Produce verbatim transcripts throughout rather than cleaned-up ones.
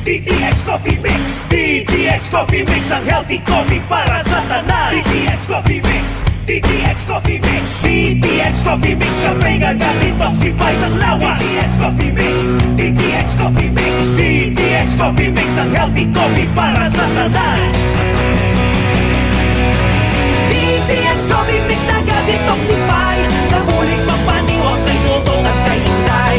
D T X Coffee Mix, D T X Coffee Mix, ang healthy coffee para sa tanan. D T X Coffee Mix, D T X Coffee Mix, D T X Coffee Mix, kape nga ga-detoxify sang lawas. D T X Coffee Mix, D T X Coffee Mix, D T X Coffee Mix, ang healthy coffee para sa tanan. D T X Coffee Mix, naga-detoxify, nabulig magpaniwang kay Dodong at kay Inday.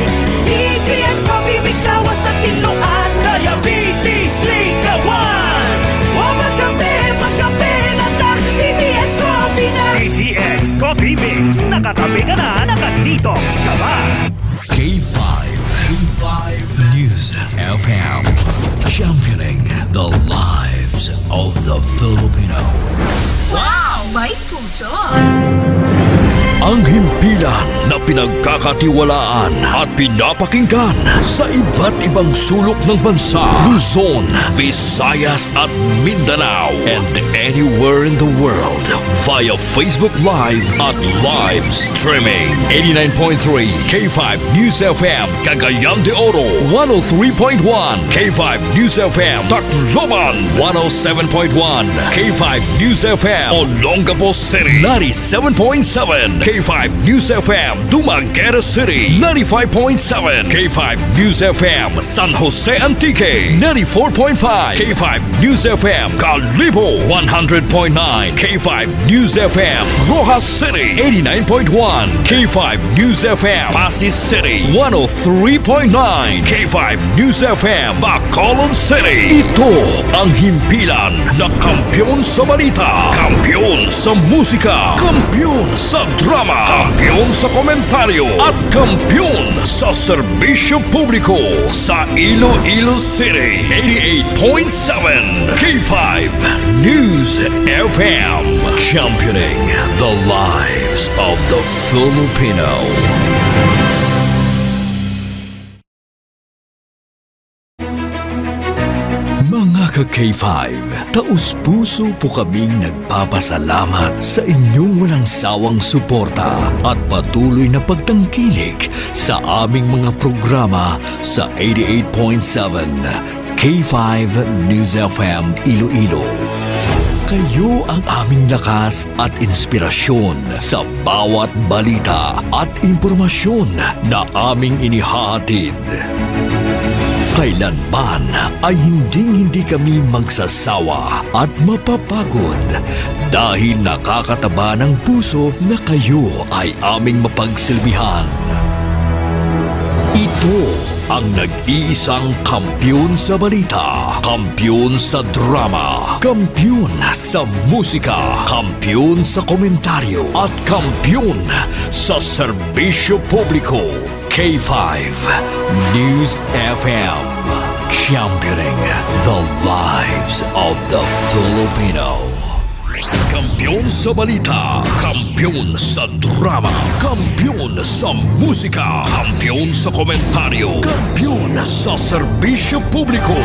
D T X Coffee Mix, lawas na tinluan, diabetes, likawan. Wa magkape, magkape na ta, D T X Coffee na. D T X Coffee Mix, nakakape ka na, naka-detox ka pa. K five, K five News F M, championing the lives of the Filipino. Wow, may puso! Ang himpilan na pinagkakatiwalaan at pinapakinggan sa iba't ibang sulok ng bansa, Luzon, Visayas at Mindanao, and anywhere in the world via Facebook Live at live streaming. Eighty-nine point three K five News F M, Cagayan de Oro, one oh three point one K five News F M, Tacloban, one oh seven point one K five News F M, Olongapo City, ninety-seven point seven K five News F M, Dumaguete City, ninety-five point seven K five News F M, San Jose Antique, ninety-four point five K five News F M, Kalibo, one hundred point nine K five News F M, Roxas City, eighty-nine point one K five News F M, Passi City, one oh three point nine K five News F M, Bacolod City. Ito ang himpilan na kampiyon sa balita, kampiyon sa musika, kampiyon sa drama, kampiyon sa komentaryo, at kampiyon sa serbisyo publiko sa Iloilo City. Eighty-eight point seven K five News F M, championing the lives of the Filipino. Mga ka-K five, taos-puso po kaming nagpapasalamat sa inyong walang sawang suporta at patuloy na pagtangkilik sa aming mga programa sa eighty-eight point seven K five News F M Iloilo. Kayo ang aming lakas at inspirasyon sa bawat balita at impormasyon na aming inihahatid. Kailanman ay hinding-hindi kami magsasawa at mapapagod dahil nakakataba ng puso na kayo ay aming mapagsilbihan. Ito ang nag-iisang kampiyon sa balita, kampiyon sa drama, kampiyon sa musika, kampiyon sa komentaryo, at kampiyon sa serbisyo publiko. K five News F M, championing the lives of the Filipino. Kampiyon sa balita, kampiyon sa drama, kampiyon sa musika, kampiyon sa komentaryo, kampiyon sa serbisyo publiko.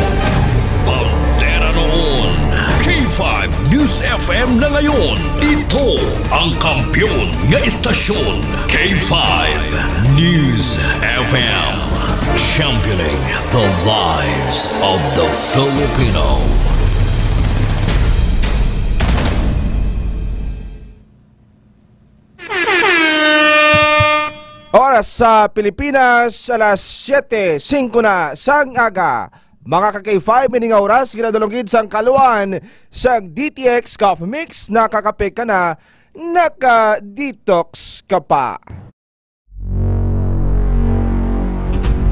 Bandera noon, K five News F M na ngayon. Ito ang kampiyon nga istasyon, K five News F M. Championing the lives of the Filipino. Oras sa Pilipinas, alas siyete singko na sang aga. Mga ka-K five, ini nga oras ginadulong gid sang kaluan sang D T X Coffee Mix. Nakakape ka na, naka-detox ka pa.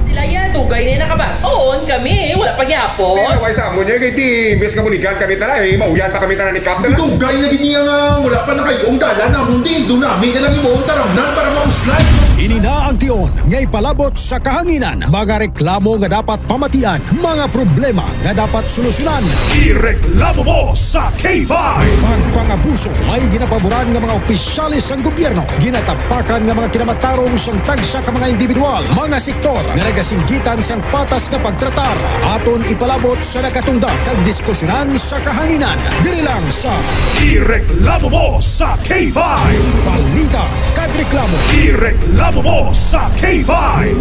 Sila ya, dugay na nakabag-on kami, wala pa gyapon. Pero wala sa amon niya, kay di, imbes nga buligan kami tanan, eh, mauyan pa kami tanan ni Captain. Dugay na gid niya nga wala pa nakayo ang dalan, amon din, doon namin na lang imo ang taramnan para mapuslay. Ini na ang tion nga ipalabot sa kahanginan, mga reklamo nga dapat pamatian, mga problema nga dapat solusyonan. Ireklamo mo sa K five. Pagpangabuso, may ginapaboran nga mga opisyales sang gobyerno, ginatapakan nga mga kinamatarong sang tagsa ka mga individual, mga sektor nga nagasinggitan sang patas nga pagtratar. Aton ipalabot sa nakatungdan kag diskusyonan sa kahanginan. Diri lang sa Ireklamo mo sa K five. Balita kag reklamo. Ireklamo mo sa K five.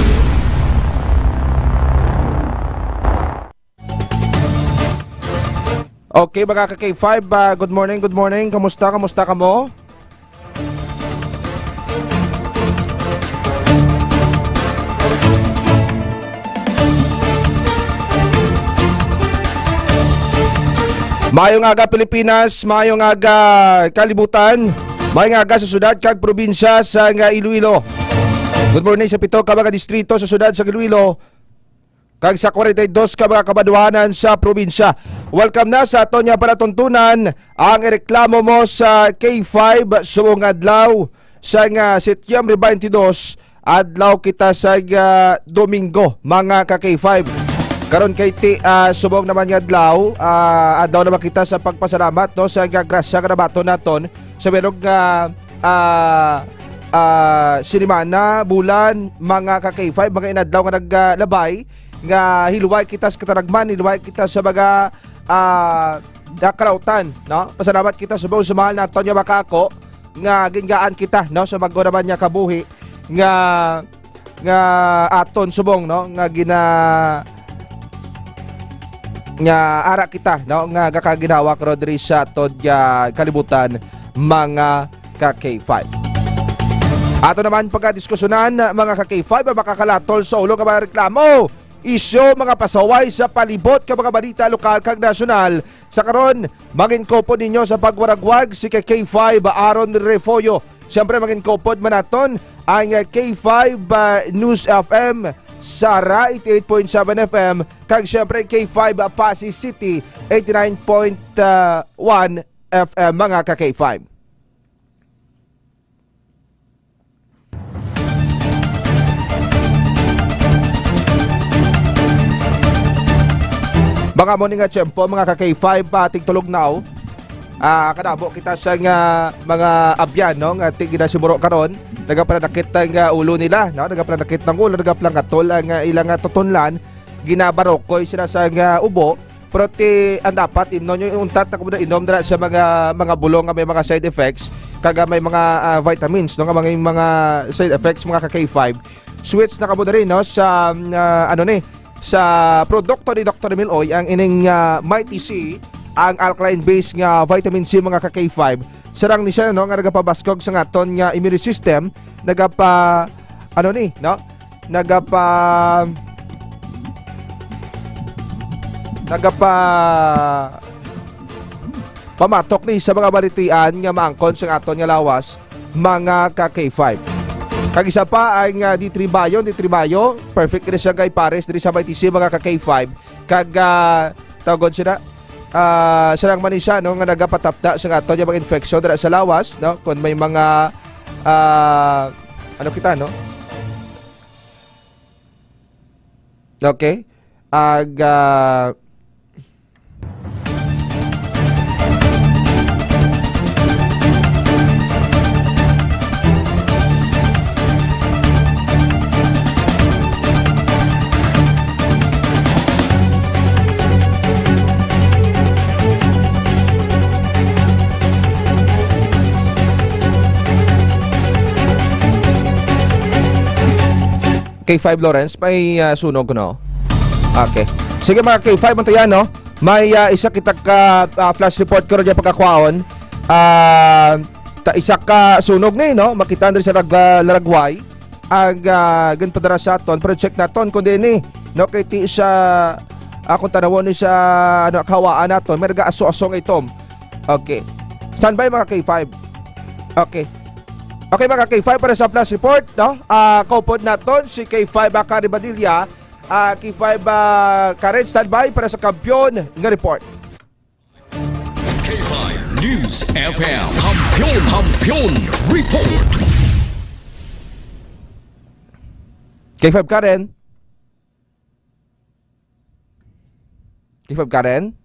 Okay, mga ka K five, ah, good morning, good morning. Kamusta, kamusta ka mo? Maayong aga, Pilipinas. Maayong aga, kalibutan. Maayong aga sa syudad kag probinsya sa nga Iloilo. Good morning sa pito ka mga distrito sa syudad sa Iloilo kag sa forty-two ka mga kabanwanan sa probinsya. Welcome na sa aton nga palatuntunan, ang ireklamo mo sa K five subong adlaw sa nga Setyembre twenty-two, adlaw kita sa, ah, Domingo, mga ka K five. Karon kay ti, ah, subong naman nga adlaw, ah, adlaw naman kita sa pagpasalamat, no, sa nga grasya nga nabaton naton sa bilog nga, ah, ah, sinimana, bulan, mga ka K five, mga inadlaw nga naglabay, nga hilway kita sa kataragman, hilway kita sa mga, ah, kalautan, no? Pasalamat kita subong sa mahal naton nga makako nga gingaan kita, no, sa bag-o naman nga kabuhi nga, nga aton subong, no, nga gina-, nga ara kita, no, nga gakaginhawa karon diri sa aton nga kalibutan, mga ka K five. Ato naman pagkadiskusyonan, mga ka K five, ang makakalatol sa ulo nga mga reklamo, isyu, mga pasaway sa palibot ka mga balita lokal kag nasyonal. Sa karon, mangin kupod ninyo sa pagwaragwag si ka K five Aaron Refollo. Siyempre, mangin kupod man naton ang K five, ah, News F M Sara eighty-eight point seven F M, kag siyempre K five Passi City eighty-nine point one F M, mga ka K five. Mga mo ni nga tiyempo, mga ka K five, pa tigtulog now. Ah, kadamo kita sa nga mga abyan, no, nga ti-, ginasimuro karon, nagapananakit ang, ah, ulo nila, no, nagapananakit ng ulo, nagaplangatol ang, ah, ilang, ah, tutunlan, ginabarokoy sila sa nga ubo, pero ti, ang dapat imnon nyo, untat na kuno inom dira sa mga, mga bulong nga may mga side effects, kag, ah, may mga, ah, vitamins, no, nga mga, mga side effects, mga ka K five. Switch na kamo diri, no, sa, ah, ano ni, sa produkto ni Doktor Emil Oy, ang ining, ah, Mighty C, ang alkaline base nga vitamin C, mga ka K five. Sarang ni siya, no, nga nagapabaskog sa aton nga immune system, nagapa, ano ni, no? Nagapa, nagapa, pamatok ni sa mga balitian nga maangkon sa aton nga lawas, mga ka K five. Kag isa pa ang, ah, D three Bio, D three Bio, perfect diri siya kay pares diri sa Mighty C, mga ka K five. Kag, ah, tawgon sila, ah, sarang man ni siya, no, nga nagapatapda sa aton nga mga infection dira sa lawas, no, kung may mga, ah, ano kita, no? Okay? Ag, ah, K five Lawrence, may, ah, sunog, no? Okay. Sige, mga K five, bantayan, no? May, ah, isa kita ka, ah, flash report karon nga pagkakwaon. Ah, ta-, isa ka sunog ni, no? Makita diri sa Lag-, ah, Laragway. Ang, ah, ginpadala sa aton, pero check naton kung diin ni, no? Kay ti siya, ah, kung tanawon ni sa, ano, kahawaan naton, may nagaaso-aso nga itom. Okay. Standby, mga K five. Okay. Okay, mga K five, para sa flash report, no? Ah, kaupod naton si K five Aka Ribadilla. Ah, K five, ah, Karen, standby para sa kampiyon nga report. K five News F M. Kampiyon, Kampiyon Report. K five Karen. K five Karen?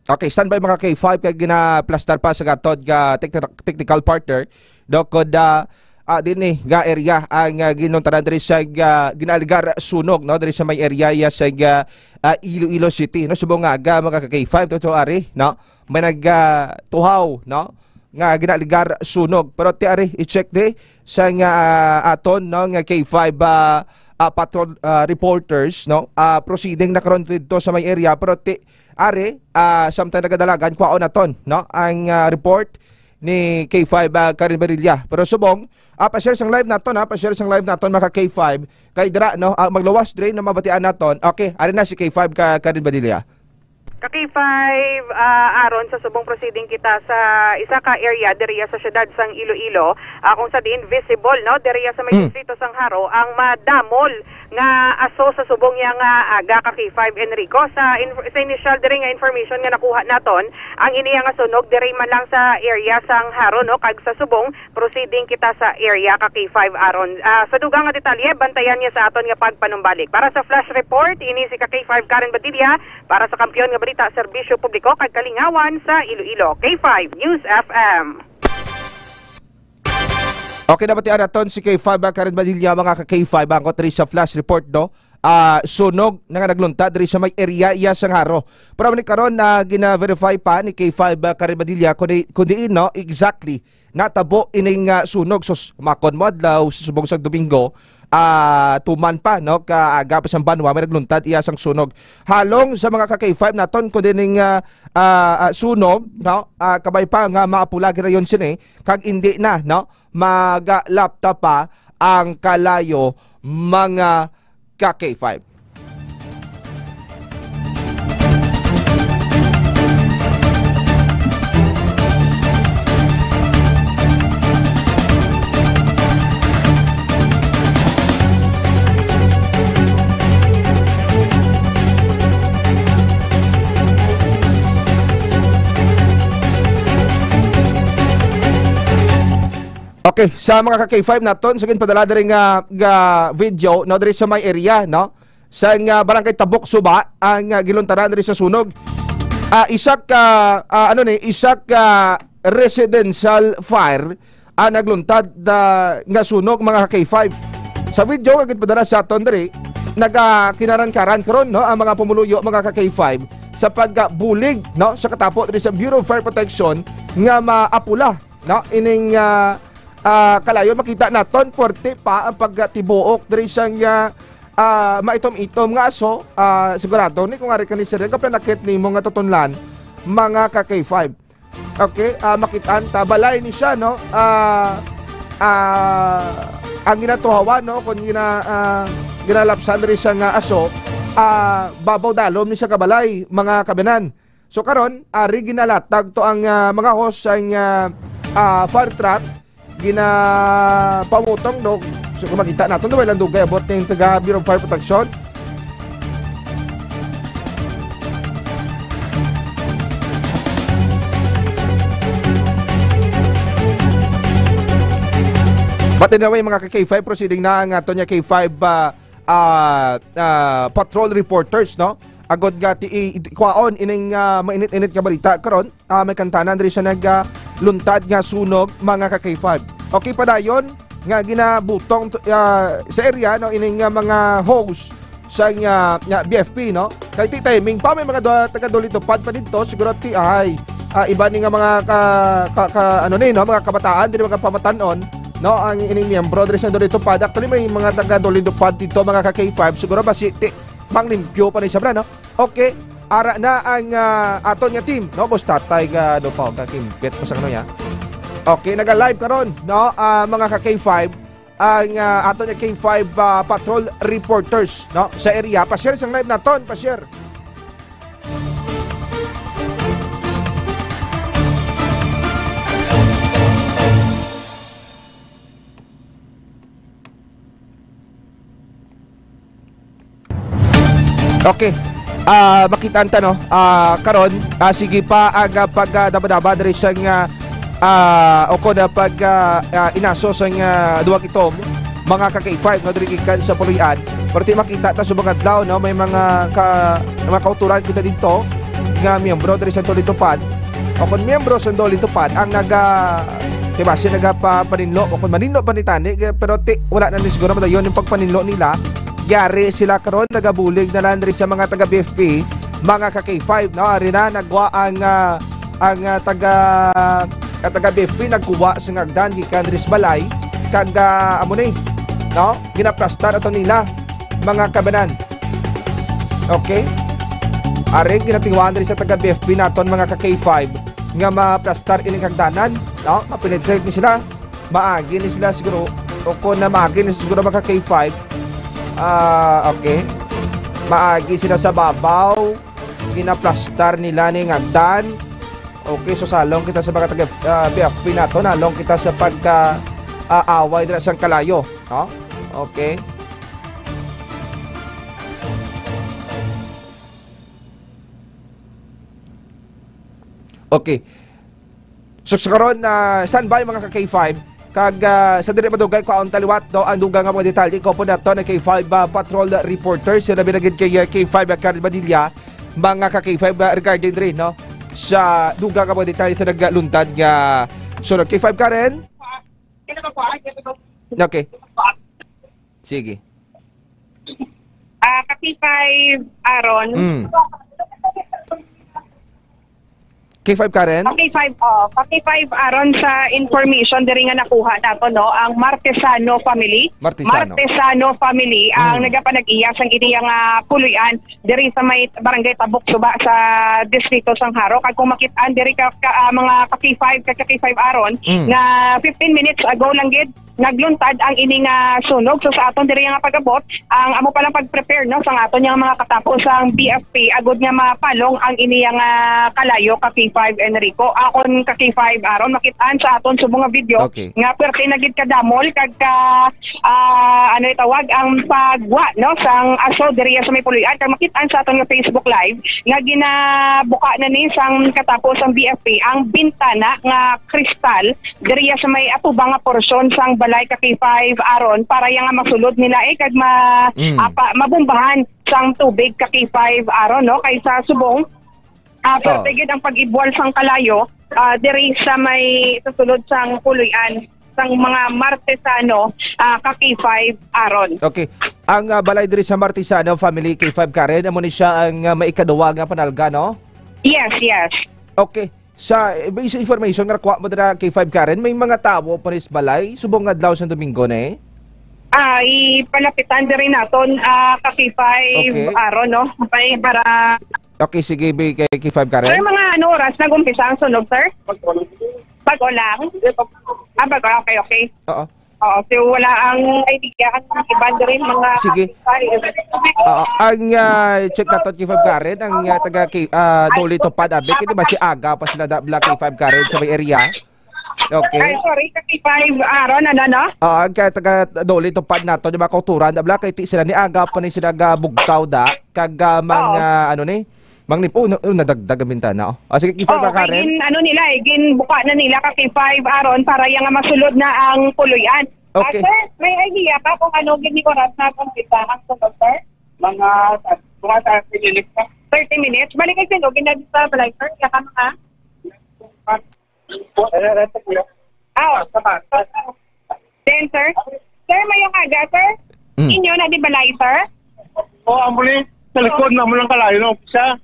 Okay, standby, mga K five, kay ginaplastar pa sa gatod nga techni-, technical partner. Do, kod, ah, ah, din ni nga area ang, ah, ginuntaran diri sa, ah, ginaligar sunog, no, diri sa may area ya sa, ah, ah, Iloilo City, no, subong nga aga, mga ka K five, to, to, ari, no, may nag, ah, tuhaw, no, nga ginaligar sunog. Pero ti ari, i-check di sa nga, ah, aton, no, nga K five, ah, ah, patrol, ah, reporters, no, ah, proceeding na karon dito sa may area. Pero ti ari, ah, samtang nagadalagan, kwaon naton, no, ang, ah, report ni K five, ah, Karen Badilla. Pero subong, ah, pa-share sang live naton, ha, pa-share sang live naton, mga K five. Kay dira, no, ah, magluwas diri na mabatian naton. Okay, ari na si K five ka Karen Badilla. Ka K five, ah, Aaron, sa subong proceeding kita sa isa ka area diriya sa siyudad sang Iloilo, ah, kung sa diin visible, no, diriya sa may Mm. distrito sang Jaro ang madamol nga aso sa subong niya nga aga, ka K five Enrico. Sa inf-, sa initial diri nga information nga nakuha naton, ang iniya nga sunog diri man lang sa area sang Jaro, no, kag sa subong proceeding kita sa area, ka K five Aaron. Ah, sa dugang nga detalye, bantayan niya sa aton nga pagpanumbalik. Para sa flash report, ini si ka K five Karen Badilla, para sa Kampiyon nga Balita, Serbisyo Publiko kag Kalingawan sa Iloilo, K five News F M. Okay, nabatian naton si K five, ah, Karen Badilla, mga ka K five, angkot diri sa flash report, no? Ah, sunog na nga nagluntad diri sa may area iya sang Jaro. Pero ni karon na gina-verify pa ni K five, ah, Karen Badilla kung di, kung diin, no, exactly natabo ining, ah, sunog. Sus, makon mo adlaw sa subong sa Domingo, ah, tuman pa, no, kaaga pa sang banwa may nagluntad iya sang sunog. Halong sa mga ka K five naton kung dining, ah, ah, ah, sunog, no, ah, kabay pa nga maapula girayon sini kag indi na, no, magalapta pa ang kalayo, mga ka K five. Okay, sa mga ka K five naton, sige, padala diri nga, nga video, no, diri sa may area, no, sa nga barangay Tabok Suba, ang, ah, giluntaran diri sa sunog. Ah, isa ka, ah, ano ni, isa ka residential fire ang nagluntad, ah, nga sunog, mga ka K five. Sa video nga ginpadala sa aton diri, nagakinaran-karan karon, no, ang mga pumuluyo, mga ka K five, sa pagbulig, no, sa katapo diri sa Bureau of Fire Protection nga maapula, no, ining, ah, ah, kalayo. Makita naton, puwerte pa ang pagtibuok diri sang, ah, ah, maitom-itom nga aso. Ah, sigurado ni kung ari ka ni sir, kapila nakit nimo nga tutunlan, mga ka K five. Okay, ah, makitaan ta, balay ni siya, no? Ah, ah, ang ginatuhawan, no, kung gina-, ah, ginalapsan diri siya nga aso, ah, babaw dalom ni siya ka balay, mga kabanan. So karon, ari ginalatag to ang, ah, mga host sang, ah, ah, fire truck, ginapamutong, no? So kung makita naton, wala lang dugay abot ning taga Bureau of Fire Protection. But anyway, mga ka K five, proceeding na ang aton nga K five, ah, ah, ah, patrol reporters, no? Agod nga ti, i, i, kwaon ining, ah, mainit-init nga balita karon, ah, may kantanan diri sa nag, ah, luntad nga sunog, mga ka K five. Okay, padayon nga ginabutong to, ah, sa area, no, ining, ah, mga hose sa nga, nga B F P, no? Kay ti timing pa, may mga do-, taga Dole Tupad pa dito, siguro ti ay, ah, iba ni nga mga ka, ka, ka, ano ni, no, mga kabataan, diri mga pamatanon, no, ang ining miyembro diri sa Dole Tupad. Actually, may mga taga Dole Tupad dito, mga ka K five, siguro basi ti manglimpyo pa ni sabra, no? Okay, ara na ang, ah, aton nga team, no? Boss Tatay, ga, ano pa, gakimpit pa sa ano ya. Okay, naga-live karon, no? Ah, mga ka K five, ang, ah, aton nga K five, ah, patrol reporters, no? Sa area, pa-share sang live naton, pa-share. Okay. Ah, makitaan ta, no? Ah, karon, ah, sige pa ang, ah, pag, ah, daba-daba diri sang, ah, ah, o kon, ah, pag, ah, ah, inaso sang, ah, duwag itom, mga ka K five, no, diri gikan sa Puloy-an. Pero ti makita ta subong adlaw, no, may mga ka-, mga kauturan kita dito nga miyembro diri sa Dole Tupad. O kon miyembro sa Dole Tupad ang naga-, ti basi nagapapaninlo, o kon maninlo pa ni tani, pero ti, wala na ni siguro madayon yung pagpaninlo nila. Yari sila karon, nagabulig na lang diri sa mga taga B F P, mga ka K five, no? Ari na, nagwa ang, ah, ang, ah, taga, Kataga B F P nagkuha sa ngagdan gikan diri sa balay, kag, ah, amo ni, no? Ginaplastar ato nila, mga kabanan. Okay? Ari, ginatiwaan diri sa taga B F P naton, mga ka K five, nga maplastar ini kagdanan, no? Mapenetrate ni sila, maagi ni sila siguro, o kung na maagi ni siguro, mga ka K five, ah, okay. Maagi sila sa babaw, ginaplastar nila ni ngagdan. Okay, so salong kita sa mga taga, ah, B F P nato, nalong kita sa pagka, ah, away dira sang kalayo, no? Okay. Okay. So, sa karon, ah, standby, mga ka K five. Kag, ah, sa diri madugay, kuhaon ta liwat, no, ang dugang nga mga detalye. Ikaw po nato na K five, ah, patrol reporter. Sila binagid kay, ah, K five, ah, Karen Badilla, mga ka K five, ah, regarding diri, no, sa dugang nga mga detalye sa nagluntad nga sunod. K five, Karen? Okay. Sige. Ah, ka K five, Aaron. Mm. K five, Karen? Ka K five, oh, ka K five, Aaron, sa information diri nga nakuha nato, no, ang Martesano family. Martesano. Martesano family ang Mm. nagapanag-iya sang iliya nga puloy-an diri sa may barangay Tabok Suba sa distrito sang Jaro. Kag kung makit-an diri ka, ka, ah, mga ka K five, ka, ka K five, Aaron, Mm. nga fifteen minutes ago lang gid nagluntad ang ini nga sunog. So, sa aton diri nga pag-abot, ang amo pa lang pag-prepare, no, sa aton nga mga katapo sang B F P agud nga mapalong ang ini nga kalayo, ka K five Enrico. Akon, ka K five, Aaron, makit-an sa aton subong nga video Okay. nga pwerte na gid kadamol kag ka, ah, ano itawag, ang pagwa, no, sang aso diri sa may puloy-an. Kag makit-an sa aton nga Facebook Live nga ginabuka na ni sang katapo sang B F P ang bintana nga kristal diriya sa may atubang nga porsyon sang balay, ka K five, Aaron, para iya nga masulod nila, eh, kag ma-, Mm. apa, mabombahan sang tubig, ka K five, Aaron, no? Kay sa subong, ah, Oh. pwerte gid ang pag-ibwal sang kalayo, ah, diri sa may susulod sang puloy-an sang mga Martesano, ah, ka K five, Aaron. Okay. Ang, ah, balay diri sa Martesano family, K five, Karen, amo ni siya ang, ah, may ikaduwa nga panalga, no? Yes, yes. Okay. Sa, eh, base sa information nga nakuha mo dira, K five, Karen, may mga tawo pa rin sa balay subong adlaw sa Domingo na eh? Ah, ipalapitan diri naton, ah, ka K five, Okay. Aaron, no? May para Okay, sige, bi-, kay K five, Karen. Sir, mga ano oras nag-umpisa ang sunog, sir? Bago lang? Ah, bago. Okay, okay. Oo. Oo, so wala ang idea ang iban diri mga Sige. Ay, Oo, ang, ah, check nato, K five Karen, ang, ah, taga K-, ah, Dole Tupad, abi, kini ba si aga pa sila da-, bla K five Karen sa may area? Okay. Ay, sorry, ka K five, Aaron, ano, no? Oo, ang kay taga Dole Tupad nato, di ba, kauturan, da, bla, kay ti sila ni aga pa ni sila ga bugtaw da, kag, ah, mang, Oo. ah, ano ni, Mang Nipo, na-, oh, nadagdag ang bintana, oh. Ah, sige, K five Oo, ba, kay Karen? gin-, ano nila, eh, ginbuka na nila ka K five, Aaron, para yang masulod na ang puloy-an. Ah, Okay. sir, may idea ka kung ano gid ni oras na kung kita ang sunog, sir? Mga, mga thirty minutes pa. Thirty minutes? Balik kay sino? Ginadto sa balay, sir? Kaya ka mga? Ah, oh. Then, sir? Sir, mayong aga, sir? Mm. Inyo na di balay, sir? Oh, amo ni, sa likod na mo lang kalayo na umpisa.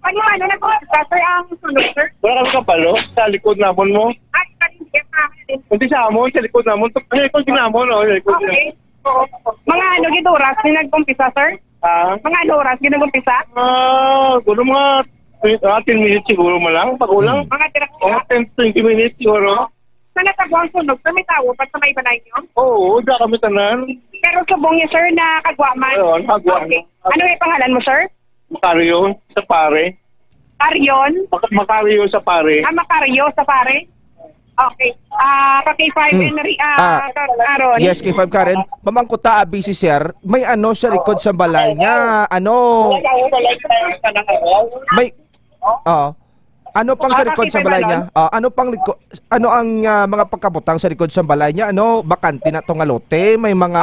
Ano, ano na po, sir, ang sunog, sir? Wala kami kabalo, sa likod namon mo. Ay, kanina, yes, sir. Hindi sa amon, sa likod namon. Sa likod din namon, oh, sa likod din. Okay. Mga ano gid oras ni nag-umpisa, sir? Ha? Mga ano oras gid nag-umpisa? Ah, siguro mga, ah, ten minutes siguro man lang, pag ulang. Hmm. Mga tira- Mga ten, twenty minutes siguro. Sa natabo ang sunog, sir, may tawo pa sa may balay niyo? Oo, da kami tanan. Pero subong niya, sir, na kagwa man? Oo, kagwa Okay. man. Ano yung pangalan mo, sir? Macario sa pare. Arion? Mac-, Macario sa pare. Ah, Macario sa pare? Okay. Ah, pa K five Hmm. Henry, ah, Ah, Ka-, Aaron. Yes, K five Karen. Pamangkuta, busy, sir. May ano sa likod sa balay niya? Ano? May, oh. Ano pang sa Ah, likod sa balay niya? Pakibay, Lord. Ah, ano pang liko-, ano ang, ah, mga pagkabutang sa likod sa balay niya? Ano, bakante na to nga lote? May mga,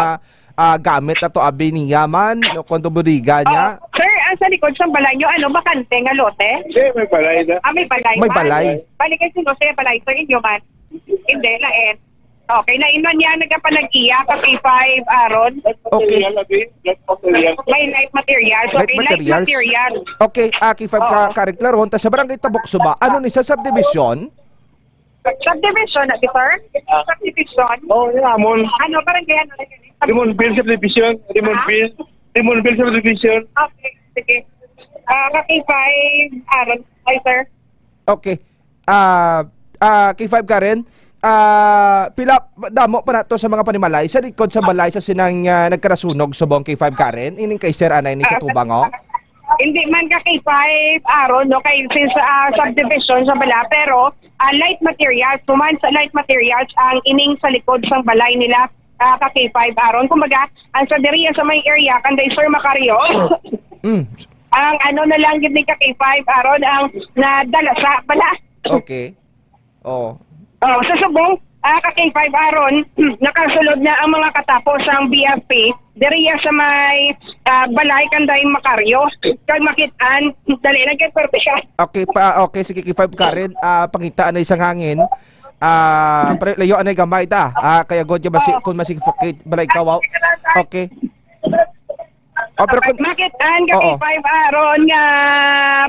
ah, gamit na to, abi niya man, o kung to bodega niya? Oh, sir, ang sa likod sa balay niyo, ano, bakante nga lote? Hindi, may balay na. Ah, may balay May man. balay. Balik kay sino, sir, balay, sir, inyo man? Hindi, lain. Okay, na inyo niya nagapanag-iya ka P five, Aaron? Okay. Material, abi. Light material. May light materials. Light Okay, light materials. material. Okay, ah, K five Oo. ka, Karen Claron, ta sa Barangay Tabok Suba, ano ni sa subdivision? Subdivision na, di, sir? Ah. Subdivision? Oo, yun, amon. Ano, barangay ano na yun? Limonville Subdivision. Limonville. Limonville Subdivision. Okay, sige. Ah, ka K five, Aaron. Hi, sir. Okay. Ah, ah, K five Karen, ah, pila damo pa nato sa mga panimalay sa likod sa balay sa sinang, ah, nagkarasunog subong K five Karen? Ining kay Sir anay ni sa Ah, tubang, oh. Hindi man ka K five, Aaron, no, kay since, ah, subdivision sa bala, pero, ah, light materials, human sa light materials ang ining sa likod sang balay nila, ah, ka K five, Aaron. Kumbaga, ang sa diriya sa may area, kanday Sir Macario, Mm. ang ano na lang gid ni ka K five, Aaron, ang nadala sa bala. Okay. Oh. Oh, sa subong, ah, ka K five Aaron, nakasulod na ang mga katapos sang B F P diriya sa may, ah, balay kanday Macario. Kag makit-an, dali lang kay pwerte siya. Okay pa, okay, sige, K five Karen, ah, pangita na isang hangin. Ah, pre, layo anay gamay ta. Ah, kaya god ya basi Oo. Kung masig fukit, balay kawaw. Okay. Oh, pero kun Makit-an ka Oo. K five Aaron nga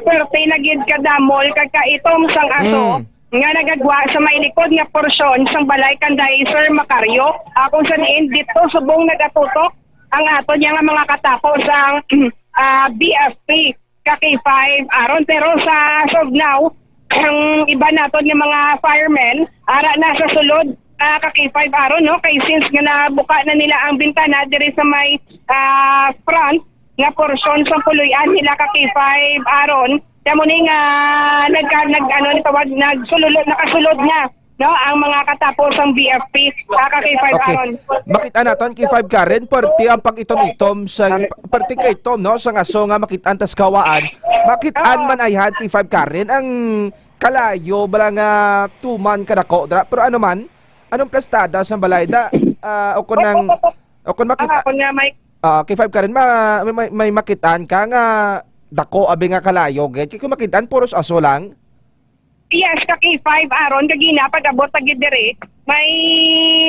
pwerte na gid ka damol kag kaitom sang aso Mm. nga nagagwa sa may likod nga porsyon sang balay kanday Sir Macario. Ah, kung sa diin dito subong nagatutok ang ato niya nga mga katapo sang, ah, B F P ka K five Aaron. Pero sa as of now, ang iba naton nga mga firemen ara na sa sulod, ah, ka K five Aaron, no? Kay since nga nabuka na nila ang bintana diri sa may, ah, front nga porsyon sa puloy-an nila ka K five Aaron, kamo ni nga nagka-, nag-, ano ni tawag, nagsulod, nakasulod na, no, ang mga katapos sang B F P, ah, ka K five Okay. Aaron. Makita naton, K five Karen, parte ang pag-itom-itom sa, parte kay Tom, no, sa ngaso nga makit-an tas kawaan. Makit-an Oo. Man ayhan, K five Karen, ang kalayo bala nga tuman kadako dra. Pero ano man, anong plastada sa balay da? Ah, o kung nang, o kung makita, Ah, kung nga may ah, K five Karen, ma-, may, may, may makit-an ka nga dako abi nga kalayo, gid. Kay kung makit-an, puros aso lang. Yes, ka K five Aaron, kagina pag-abot ta gid diri, may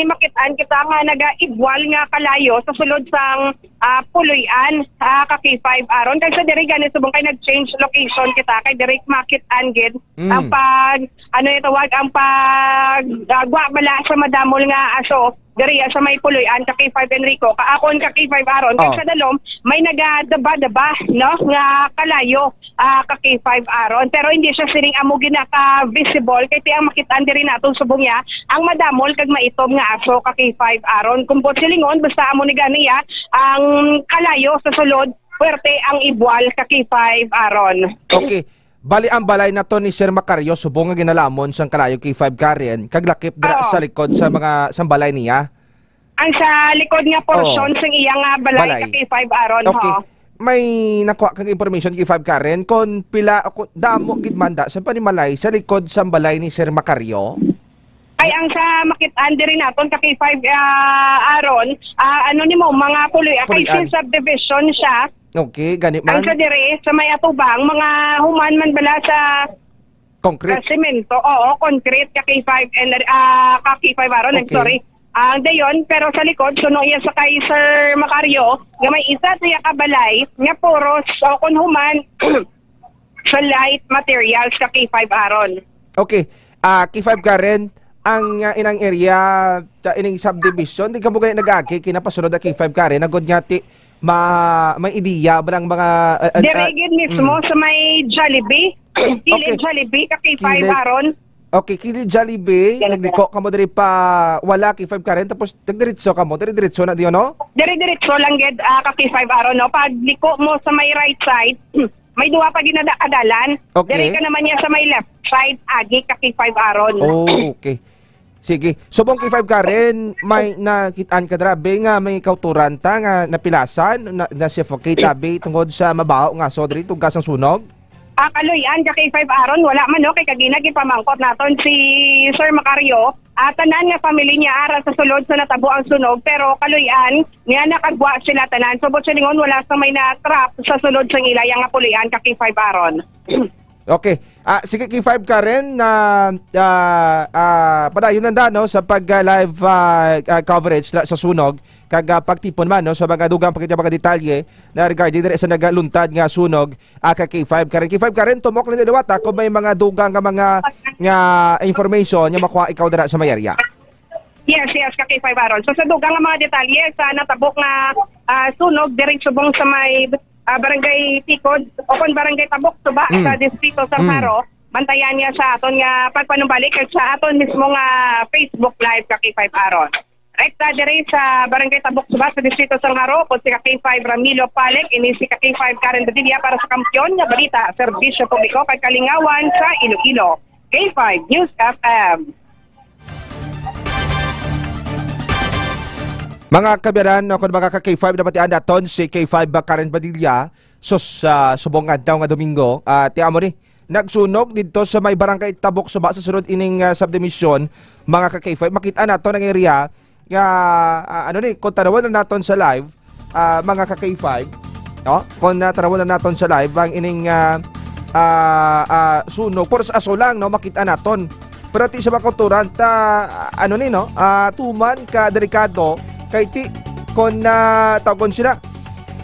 makit-an kita nga nagaibwal nga kalayo sa sulod sang, ah, puloy-an, ah, ka K five Aaron. Kay sa diri gani subong kay nag-change location kita, kay diri makit-an gid Mm. ang pag, ano yung tawag, ang pag, ah, gwa bala sa madamol nga aso diri sa may puloy-an ka K five Enrico, ka akon ka K five Aaron. Kay Oh. Sa dalom, may nagadaba-daba, no, nga kalayo, ah, ka K five Aaron. Pero hindi siya siling amo ginaka-visible. Kay ti ang makit-an diri naton subong niya, ang madamol kag maitom nga aso ka K five Aaron. Kung buot silingon, basta amo ni ganiya, ang kalayo sa sulod, puwerte ang ibwal ka K five Aaron. Okay. Bali, ang balay na to ni Sir Macario, subong nga ginalamon sang kalayo K five Karen, kag lakip dira Oo. Sa likod sa mga, sa balay niya? Ang sa likod nga porsyon Oo. Sang iya nga balay, Balay. Ka K five Aaron, Okay. Ho. May nakuha kang information, K five Karen, kung pila, kung damo gid man da sa panimalay sa likod sa balay ni Sir Macario? Ay, ang sa makit-an diri naton, ka K five, ah, Aaron, ah, ano nimo, mga puloy, ah, kay Puloy-an. Sa subdivision siya. Okay, gani man. Ang sa dire, sa may atubang, mga human man bala sa Concrete. Sa semento, oo, concrete, ka K five and, ah, ka K five Aaron, I'm Okay. Sorry. Ang dayon, pero sa likod, suno iya sa kay Sir Macario, nga may isa siya ka balay, nga puros, o kun human, sa light materials, ka K five Aaron. Okay. Ah, K five Karen, ang, ah, inang area, sa ining subdivision, di ka mo gani nag-agi, kinapasunod na K five Karen, nagod nga ti, ma-, may ideya ba ng mga, ah, ah, Dire ah, gid mismo mm. Sa may Jollibee. Kilid Okay. Jollibee, ka K five Kilid. Aaron. Okay, kilid Jollibee, Ganun nagliko ka mo diri pa, wala, K five Karen, tapos nagdiretso ka mo, dire-diretso na diyo, no? Dire-diretso lang gid, ah, ka K five Aaron, no? Pag liko mo sa may right side, may duwa pa ginada-, adalan. Okay. Dire ka naman niya sa may left side, agi ka K five Aaron. Oh, okay. Sige. Subong K five Karen, may nakitaan ka dira, be, nga may kauturan ta nga napilasan, na, na-suffocate, abi, tungod sa mabaho nga aso diri, tugas ang sunog? Ah, kaluy-an ka K five Aaron, wala man, no, kay kagina gipamangkot naton si Sir Macario. Ah, tanan nga family niya ara sa sulod sa natabo ang sunog, pero kaluy-an nga nakagwa sila tanan. So, buot silingon, wala sa may na-trap sa sulod sang ila yang nga puloy-an ka K five Aaron. Okay. Ah, sige, K five Karen, na, ah, ah, padayon lang da, no, sa pag, ah, live, ah, ah, coverage la-, sa sunog, kag, ah, pagtipon man, no, sa mga dugang pa gid nga mga detalye na regarding diri sa nagaluntad nga sunog, ah, ka K five Karen. K five Karen, tumok lang liwat, ah, kung may mga dugang nga mga, nga information nga makuha ikaw dira sa may area. Yes, yes, ka K five Aaron. So, sa dugang nga mga detalye sa natabok nga, ah, sunog diri subong sa may, ah, Barangay Tikod o kon Barangay Tabok Suba Mm. sa Distrito San Mm. Jaro, bantayan niya sa aton nga pagpanumbalik kag sa aton mismo nga Facebook Live, ka K five Aaron. Rekta diri sa Barangay Tabok Suba sa Distrito San Jaro, kon si ka K five Ramilo Palek, ini si ka K five Karen Badilla para sa Kampiyon nga Balita, Serbisyo Publiko kag Kalingawan sa Iloilo. K five News F M. Mga kabiyanan, no, kung mga ka K five, nabatian naton si K five Karen Badilla, sus, sa subong nga adlaw nga Domingo, ah, ti amo ni, nagsunog didto sa may barangay Tabok Suba sa sulod ining, ah, subdivision, mga ka K five. Makita naton ang area nga, ah, ano ni, kung tanawon na naton sa live, ah, mga ka K five, no? Kung, ah, tanawon na naton sa live, ang ining, ah, ah, ah, sunog, pero sa aso lang, no, makita naton. Pero ti sa mga kauturan, ta, ah, ano ni, no? Ah, tuman ka delikado, kay ti, kung, ah, tawgon sila,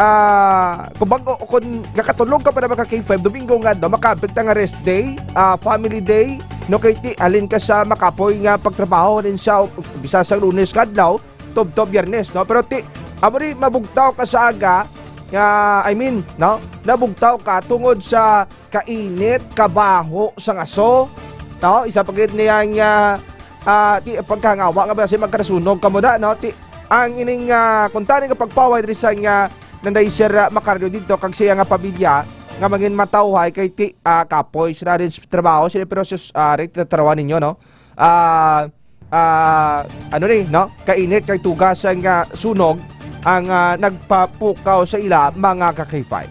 ah, kung bago, kung gakatulog ka pa na mga ka K five, Domingo nga, no, makabig ta nga rest day, ah, family day, no, kay ti, halin ka sa makapoy nga pagtrabaho, halin sa, bisa sa Lunes nga adlaw, tubtob Biyernes, no? Pero ti, amo ni, mabugtaw ka sa aga, nga, I mean, no? Nabugtaw ka tungod sa kainit, kabaho sa ngaso, no? Isa pa gid niya nga, ah, ti, pagkahangawa nga basi magkarasunog kamo da, no? Ti, ang ining, ah, kuntani nga pagpaway diri sa nga Nanay Sir, ah, Macario dito kag siya nga pamilya nga mangin matawhay kay ti, ah, kapoy sila rin sa trabaho, sila pero sus, ah, rin tinatrawan ninyo, no? Ah, ah, ano ni, no? Kainit kay tugas ang, ah, sunog ang, ah, nagpapukaw sa ila, mga ka K five.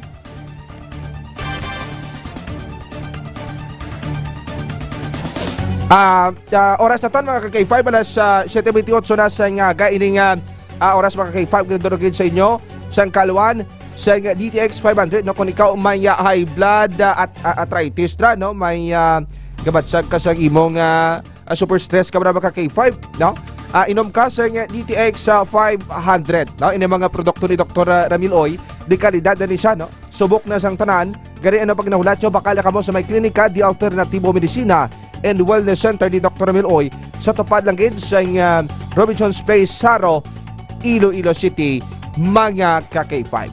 Ah, ah, oras na ton, mga ka K five, alas, ah, siyete bentiocho na sa nga aga, ining, ah, ah, oras, mga ka K five, gidurugin sa inyo sang kaluan sa D T X five hundred, no? Kung ikaw may, ah, high blood, ah, at, ah, arthritis ra, no? May, ah, gabatsag ka sa imong, ah, ah, super stress ka ba, mga ka K five, no? Ah, inom ka sa D T X, ah, five hundred, no? Ini mga produkto ni Doktor, ah, Ramil Oy, di kalidad na ni siya, no? Subok na sang tanan, gani ano pag nahulat nyo, bakal na kamo sa may klinika, di alternatibo medisina and wellness center ni Doktor Ramil Oy, sa tupad lang gid sa, ah, Robinson's Place, Saro, Iloilo City, mga ka K five.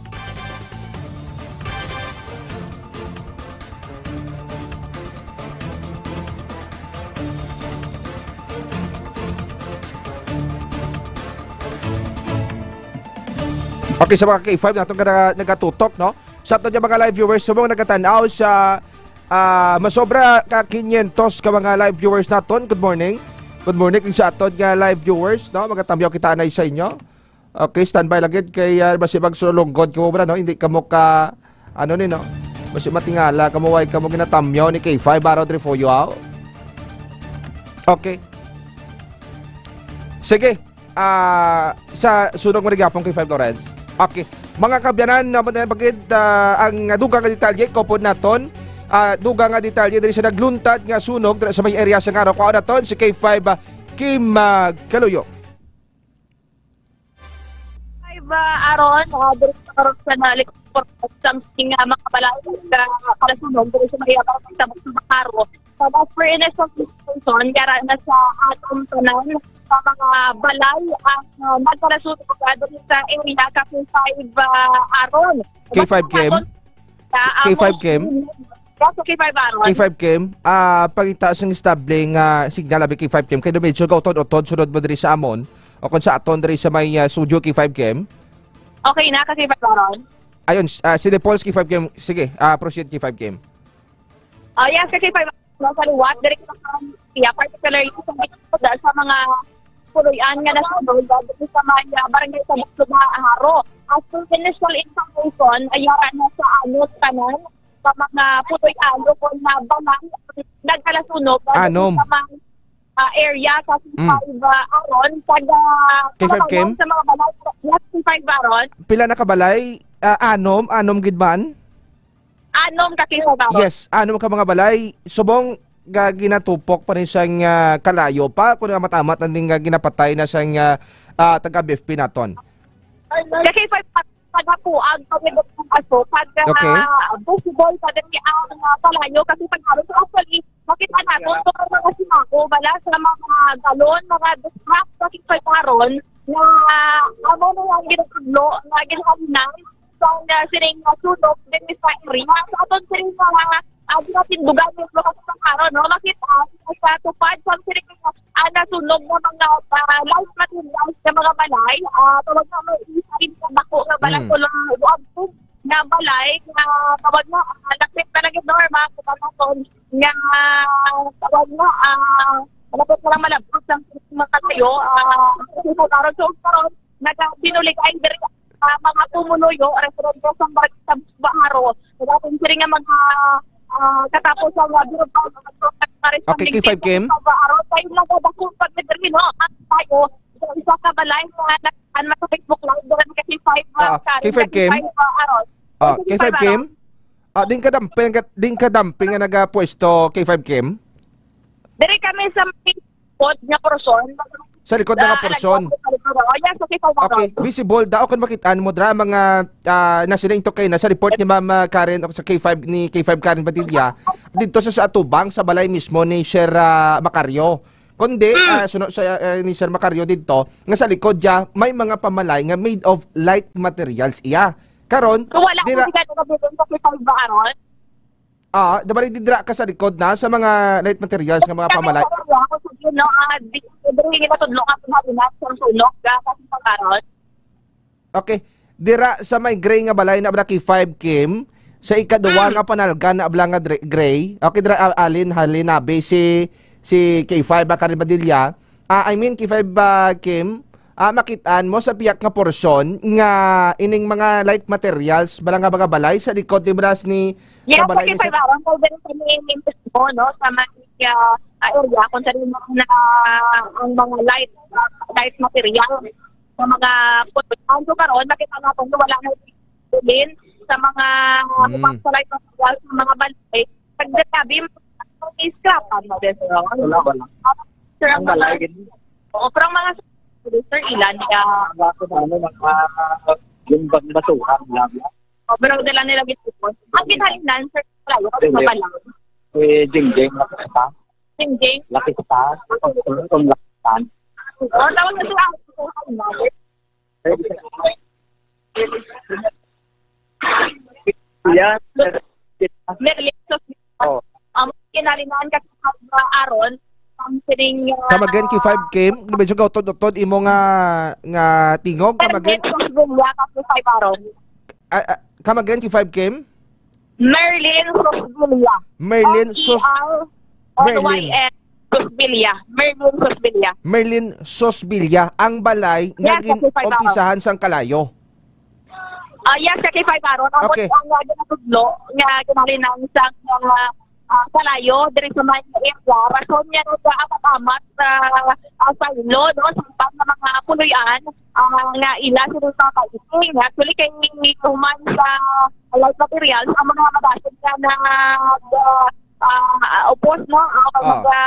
Okay, sa mga K five naton nga naga-, nagatutok, no? Sa aton nga mga live viewers, sa mga nagatan-aw sa, ah, masobra ka quinientos ka mga live viewers naton, good morning. Good morning sa aton nga live viewers, no? Magatamyaw kita anay sa inyo. Okay, standby lang gid kay, ah, basi magsulunggod kamo, bra, no? Hindi kamo ka, ano ni, no? Basi matingala kamo, way kamo ginatamyaw ni K five Baro Trifolio, aw. Okay. Sige, ah, sa sunog mo ni gihapon, K five Lawrence. Okay. Mga kabyanan, na pagid, ah, ang dugang nga detalye, kopon naton. Ah, dugang nga detalye diri sa nagluntad nga sunog diri sa may area sa Ngaro. Kuha naton si K five, ah, Kim, ah, Kaluyo. Five, ah, Aaron, ah, diri sa Aaron sa nalik-, something, ah, mga balay, ah, kalasunog, diri sa may, ah, barangay Tabok sa Bacaro. Sa as per initial information, yara na sa aton tanan, sa mga balay, ang, ah, nagkalasunog, ah, diri sa area, ka five, ah, Aaron. K five Kim? Sa K five among Kim? Kaso K five Aaron. K five Kim, ah, pangita sang estable nga signal, abi K five Kim. Kay medyo gautod-utod, sunod mo diri sa amon. O kung sa aton diri sa may, ah, studio, K five Kim. Okay na, kasi Aaron. Ayun, s-, ah, si Paul, K five Kim. Sige, ah, proceed, K five Kim. Oh, yes, kasi Aaron, sa liwat, diri sa, yeah, particularly sa, sa mga puloy-an nga nasunog, diri sa may, ah, barangay sa Bukluba, Haro. As per initial information, ay yara na sa anos tanan, sa mga puloy-an o kung na balay, nagkalasunog, ah, Anom. Sa mga, ah, area sa Mm. five, ah, Aaron, taga K five Kim? Sa mga balay, yes, K five Aaron. Pila na ka balay? Ah, anom, anom gid man? Anom ka K five Baron. Yes, anom ka mga balay. Subong nga ginatupok pa rin sang, ah, kalayo pa, kung nga matamat na din nga ginapatay na sang, ah, ah, taga B F P naton. Sa K five pa, pagapuag pa rin ang aso, pag, ah, Okay. Visible pa din ang, ah, kalayo, kasi pag halos actually, makita naton kung ang mga simago bala sa mga galon, mga truck, sa K five Baron, na amo na ang ginatudlo, na ginahalinan, sa, ah, sining, ah, sunog din sa area. Sa aton sining mga, ah, ginatindugan ng mga K five Baron, no? Makita sa tupad sa sining, ah, nasunog na mga, ah, light materials sa mga balay. Ah, tawag na may isa rin sa dako nga balay Mm. ko lang, nga balay nga tawag na, ah, lakip talaga, Norma, sa Panason, nga tawag na, ah, malapit na lang malabot sa mga kalayo, ah, kasi sa karon, so, karon, nagabinuligay diri, ah, mga pumuluyo, residente sa barangay sa Baharo. Nagating sila nga mga, ah, katapos ang, ah, Bureau of Public Affairs Okay, K five Kim? Sa Baharo, tayo nagabakong pagdadali, no? At tayo, sa isa ka balay nga nag-an sa Facebook Live, diri ka K five, Ah, ah, K five Kim? K five, ah, Aron. Ah, K five K five Kim? Aron. Ah, din ka damping, din ka damping nga nagapwesto, K five Kim? Diri kami sa may likod nga portion. Sa likod nga Ah, portion. nagpapalibot ako. Yes, sa K five Aron. Okay, visible daw kung makit-an mo dra mga, ah, nasiling to kay na sa report ni Ma'am, ah, Karen o sa K five ni K five Karen Padilla dito sa, sa atubang sa balay mismo ni Sir, ah, Macario. Kundi, Hmm. ah, suno sa, ah, ni Sir Macario dito nga sa likod dya may mga pamalay nga made of light materials iya. Karon, So, wala dira ko sila nagabitin sa K five Aron? Ah, dabali didra ka sa likod na sa mga light materials nga mga pamalay. Ako sa June, no, ah, di, di, di, natudlo ka sa Marinas, sa sunog, ah, kasi sa karon. Okay. Dira sa may gray nga balay na ba K five Kim, sa ikaduwa Mm. nga panalga na abla nga dre-, gray. Okay, dira, ah, alin, halinabi si, si K five, ah, Karen Padilla. Ah, I mean, K five, ah, Kim, ah, makit-an mo sa piyak nga porsyon nga ining mga light materials, bala nga mga balay sa likod ni Bras ni Yes, sa balay kasi ni sa Sir Aron, so, ganun kami mismo, no, sa mga, ah, ah, area, kung saan yung mga, ang mga light, ah, light material, sa mga putbol. So, karon, makita natin na wala na din sa mga Hmm. sa light material, sa mga balay. Pag nagsabi, may scrap, ano, din, sir? Wala, wala. Sir, ang Ang balay, mga, ganun. Oo, pero ang mga, sir, ilan, kaya Ang mga, ano, mga, yung bag basura, bla, bla. Oh, pero dala nila gitipon. Ang ginhalinan, sir, wala, wala Hindi. pa lang. Eh, Jingjing, Lakista. Jingjing? Lakista. Kung, kung Lakista. Oh, tawag na sila. Yan. Merlin, so, Oh. um, ginhalinan ka sa Aron, ang sining, uh, Come again, K five Kim? Medyo gautod-utod imo nga, nga tingog. Come again? Merlin Susbulla, ka K five Aron. Ah, ah, come again, K five Kim? Merlin Susbulla. Merlin Sus-, O E R L Y N, Merlin. Susbulla. Merlin Susbulla. Merlin Susbulla, ang balay nga Yes, sa K five Aron. Gin-umpisahan sang kalayo. Ah, yes, sa K five Aron. Amo Okay. ang, ah, ginatudlo nga ginhalinan sang mga, ah, kalayo diri sa may area. Rason niya nga ang matamat sa, ah, sa ilo, no, sa mga puloy-an, ah, nga ila sila sa kaiting. Actually, kay human sa light materials, ang mga mabasag na nag, ah, ah, upos, no, ang Ah. mga,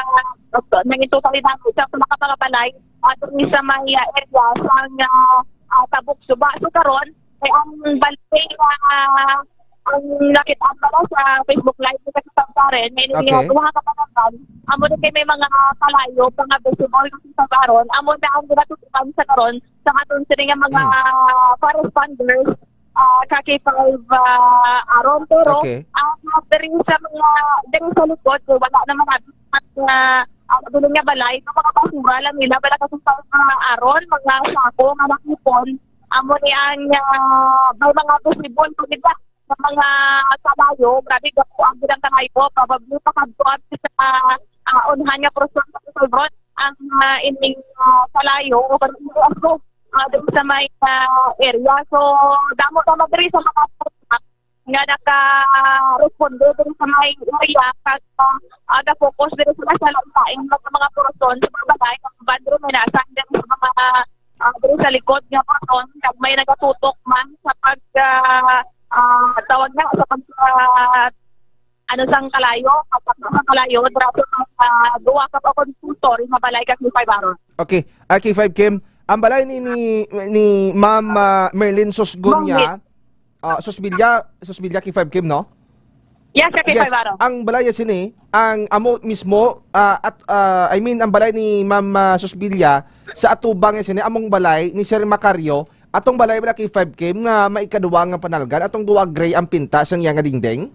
uh, nangin totally damage sa mga pangabalay, ah, diri sa may, ah, area sa, ah, ah, Tabuk Suba. So, karon, kay ang balay nga, ah, ang nakita pala sa Facebook Live ni Kapitan Karen, may Okay. duha ka pangalan, amo na kay may mga kalayo, mga visible nga sa karon, amo na ang ginatutukan sa karon, sa aton sini nga mga Hmm. corresponders, ah, ka K five, ah, Aron. Pero, Okay. ah, diri sa mga, diri sa likod, so, wala naman at, at, ah, ang dulo nga balay, ang mga basura lang nila, wala kasi sa mga Aron, mga sako nga nakipon. Amo ni ang, ah, may mga possible pa kita sa mga kalayo, grabe, gapo ang bilang kalayo, probably pakadto sa, ah, unhan nga portion sa Quezon, ang, ah, ining, ah, kalayo, o kung ano, ah, dun sa may, ah, area. So, damo naman diri sa mga nga naka-responde diri sa may area, kag, ah, ah, ga-focus diri sila sa lain-lain nga mga portion sa mga balay, nga uban diri may nasa diri sa mga, ah, diri sa likod nga portion, kag may nagatutok man sa pag, ah, ah, tawag na, sa pagka, ano, sang kalayo, pagka sa kalayo, dira sa, ah, duwa ka pa konsultor nga balay ka K five Aron. Okay, ah, K five Kim, ang balay ni, ni, ni Ma'am, ah, Merlin Susgonya, Merlin. Ah, Susbilya, Susbilya K five Kim, no? Yes, K five Aron. Ang balay sini, ang amo mismo, ah, at, ah, I mean, ang balay ni Ma'am, ah, Susbilya, sa atubang sini, among balay ni Sir Macario, atong balay bala K five Kim nga maikadua nga panalgan, atong duwa gray ang pinta sang iya nga dingding?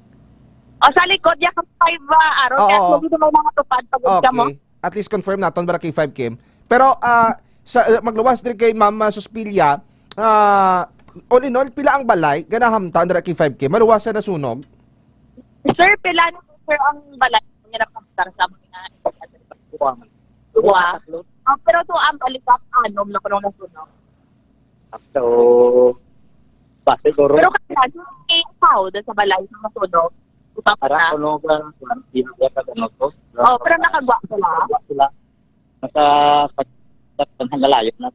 O, sa likod, ya, K five, ah, Aron, kaya Oo. Dito may mga tupad, pagod ka mo. Okay. At least confirm naton, bala K five Kim. Pero, ah, sa, ah, magluwas diri kay Ma'am, ah, Suspilia, ah, all in all, pila ang balay nga nahamtang dira K five Kim? Maluwas sa nasunog? Sir, pila ni sir ang balay nga nahamtang sa mga Duwa. Duwa. Ah, pero to ang balikat anom na kuno nasunog. So, ba siguro? Pero kaya, yung tao doon sa balay na nasunog, usa pa Para na. Kuno ba, hindi na ka ano to? Oh, pero nakagwa sila. Nakagwa sila. Nasa pag-, pag-, nalayo na.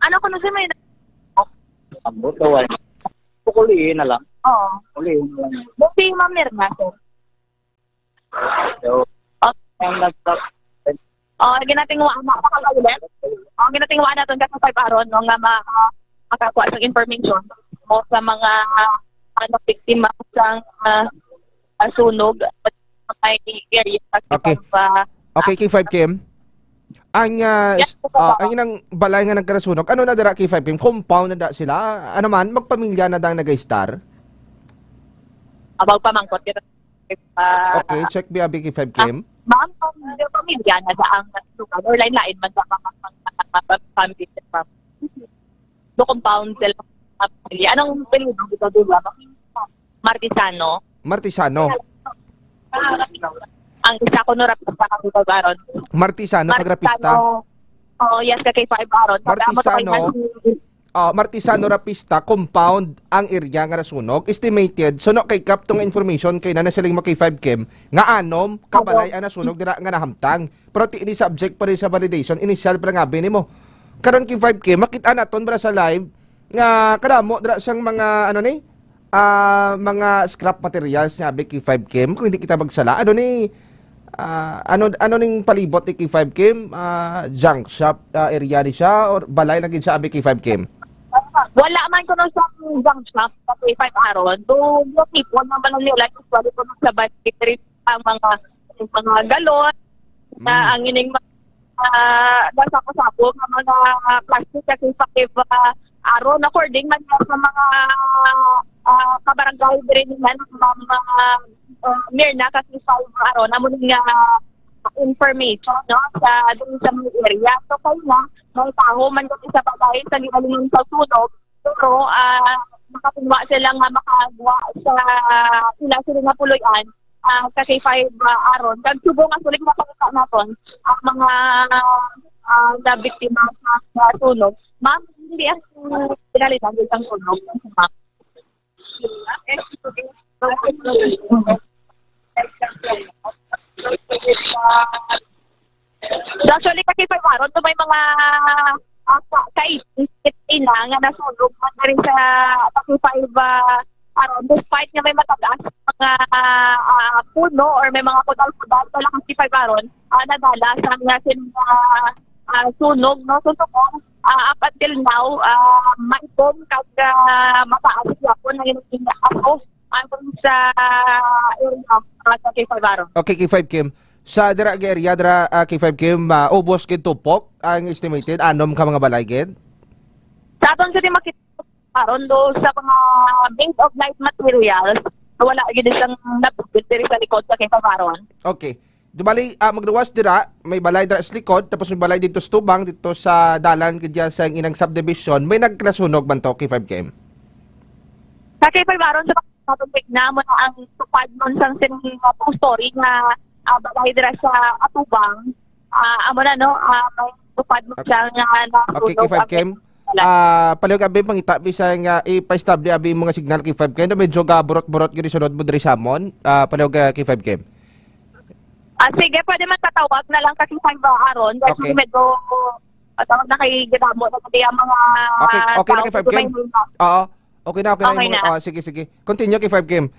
Ano ko na siya may Ang buto, wala. Kukuliin na lang. Oo. Kuliin na lang. Buti, Ma'am Mirna, sir. So, ang nagtap-, Oh, ginatingwa na, makakaulit. Oh, ginatingwa naton ka sa five Aron, no, nga ma-, makakuha sa information mo sa mga, ah, ano, biktima sang, ah, ah, sunog at may area sa Okay. Sibamba. Okay, K five Kim. Ang, ah, Yes, s-, po, ah, Papa. Ang inang balay nga nagkarasunog, ano na dira, K five Kim? Compound na da sila? Ano man, magpamilya na dang nag-star? Abaw pamangkot kita. Ah, Okay, check B I B K five ah, Kim. Ma'am, ang pamilya na sa ang lugar, or lain-lain man sa mga, mga, mga family, ma'am. Do compound sila, mga pamilya. Anong apelyido dito, di ba? Martisano. Martisano. Ang isa ko no rapista kami kag Aron. Martisano, kag rapista. Martisano. Oh, yes, ka kay five Aron. Pag amo to kay Martisano. Nancy. Ah, Martisano Rapista compound ang area nga nasunog. Estimated, suno kay Kap tong information kay nana siling mo kay five Kim nga anom ka Opo. Balay ang nasunog dira nga nahamtang. Pero ti ini subject pa rin sa validation, initial pa lang abi nimo. Karon kay five Kim, makita naton bra sa live nga kadamo dira sang mga ano ni, ah, mga scrap materials nga abi kay five Kim kung hindi kita magsala. Ano ni, ah, ano, ano ning palibot ni kay five Kim? Ah, junk shop, ah, area ni siya or balay lang gid siya abi kay five Kim? Wala man kuno sa junk shop sa kay five Aron. Do, yung people naman nila, usually kuno sa battery ang mga, mga galon, na Mm. ang ining mga, ah, nasako-sako nga mga plastic kasi sa iba, ah, aron according man nga sa mga, ah, kabarangay diri ni man, mga, ah, Mirna kasi sa aron amo ni nga information, no, sa diri sa mga area. So, kaya nga, may taho man kami sa balay sa ginalingan sa sunog, pero, ah, makakuha sila nga makagwa sa ila sila nga puloy-an, ah, sa K five, ah, Aron. Kag subong nga sulit mapakita naton ang mga, ah, nabiktima sa, sa sunog. Ma'am, hindi ang pinalitan ang sunog. So, actually, kasi pa Aron, to may mga, ah, ka-, kaisip ina nga nasunog man na rin sa Pasipay ba, Aron, despite nga may matagas mga, ah, puno or may mga kudal-kudal sa Pasipay Aron, ah, nadala sa nga sin-, ah, ah, sunog, no? So, so, ah, up until now, ah, may bomb kag, ah, mataas yapon ang inyong ako ang sa area, ah, sa K five Aron. Okay, K five Kim. Sa dira nga area, dira, ah, K five Kim, ah, ubos gid tupok ang estimated, anom ka mga balay gid? Sa aton gid makita karon do sa mga made of light materials, wala gid siyang nabugit diri sa likod sa K five Aron. Okay. Di bali, ah, magluwas dira, may balay dira sa likod, tapos may balay dito sa tubang, dito sa dalan, gid sa inang subdivision, may nagkasunog man to, K five Kim? Sa K five Aron, sa mga topic na, amo na ang tupad nun sang sining, ah, two-story nga, ah, balay dira sa atubang. Ah, amo na, no? Ah, may tupad mo Okay. Siya nga nasunog Okay, K five ang Kim. Wala. Ah, palihog abi pangita, bisag nga ipa-estable abi mga signal, K five Kim. Medyo gaburot-burot gid sunod mo diri sa amon. Ah, palihog, ah, K five Kim. Ah, sige, pwede man tatawag na lang kasi sa iba, Aaron. Kasi Okay. Medyo, ah, tawag na kay gidamo na kasi ang mga Okay, okay na tao kay five K? Sa Maynila. Oo. Okay na, okay na. Okay yung mga, na. Oh, sige, sige. Continue, K five Kim.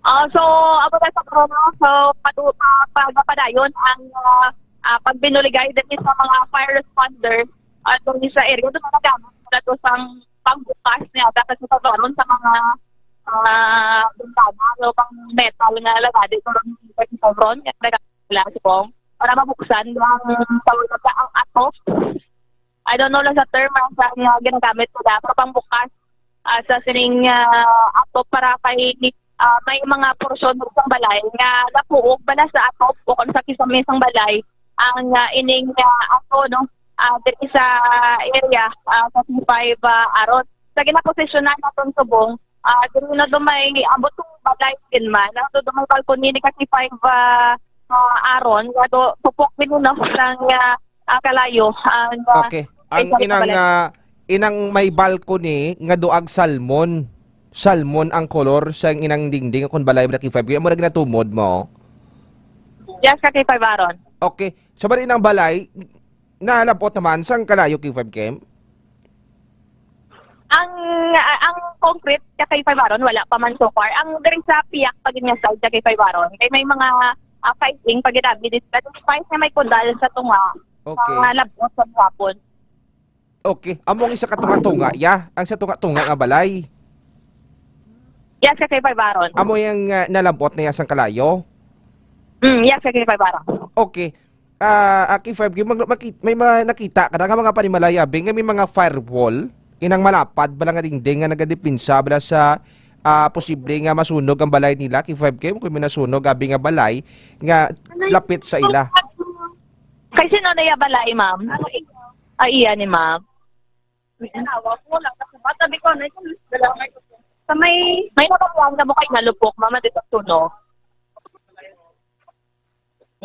Ah, so, amo na sa corona. So, padu-, pa-, pagapadayon ang, ah, ah, pagbinuligay diri sa mga fire responders, ah, diri sa area. Doon na nagamit na to sang pangbukas niya. Dapat sa pagkaroon sa mga, ah, bintana, so, pang metal nga lagadi, karon, karon, nga nagkakala, subong, para mabuksan ang, tawag na ang atop. I don't know lang sa term, ah, sa nga ginagamit nila, pero pangbukas, ah, sa sining, ah, atop para kay, ah, may mga porsyon sa balay nga napuog bala sa atop o kung sa kisame sang balay ang, ah, ining, ah, ato, no, ah, diri sa area, ah, sa C five, ah, Aron. Sa ginaposisyonan naton subong, ah, diri na do may abot kung balay din man, na do may balcony ni ka C five, ah, ah, Aron, nga do tupok din, no, sang, ah, ah, kalayo, ang, ah, Okay. Ang isa ka inang, balay. Ah, inang may balcony nga duag salmon. Salmon ang kolor sa inang dingding kon balay ba K five Kim. Amo na ginatumod mo. Yes, ka K five Aron. Okay. So, bali inang balay, nalabot naman sang kalayo K five Kim? Ang, ah, ang concrete ka K five Aron, wala pa man so far. Ang diri sa piyak pa gid nga side ka K five Aron, kay may mga, ah, fighting pa gid abi dito. Despite nga may kudal sa tunga, Okay. Mga labot sa hapon. Okay. Amo ang isa ka tunga-tunga, ya? Ang sa tunga-tunga nga balay? Yes, ka K five Aron. Amo yung, ah, nalabot na ya sang kalayo? Mm, yes, ka K five Aron. Okay. Ah, ah, K five Kim, mag-, maki-, may mga nakita ka na nga mga panimalay, abi, nga may mga firewall, inang malapad bala nga dingding nga nagadepensa bala sa, ah, posible nga masunog ang balay nila, K five Kim, kung may nasunog, abi nga balay, nga lapit sa ila. Kay sino na ya balay, ma'am? Ay, iya ni ma'am. May asawa ko lang, kasi bata di ko, ano, ito, dala may Sa may May nakakuha na mo kay nalupok, mama, dito tuno.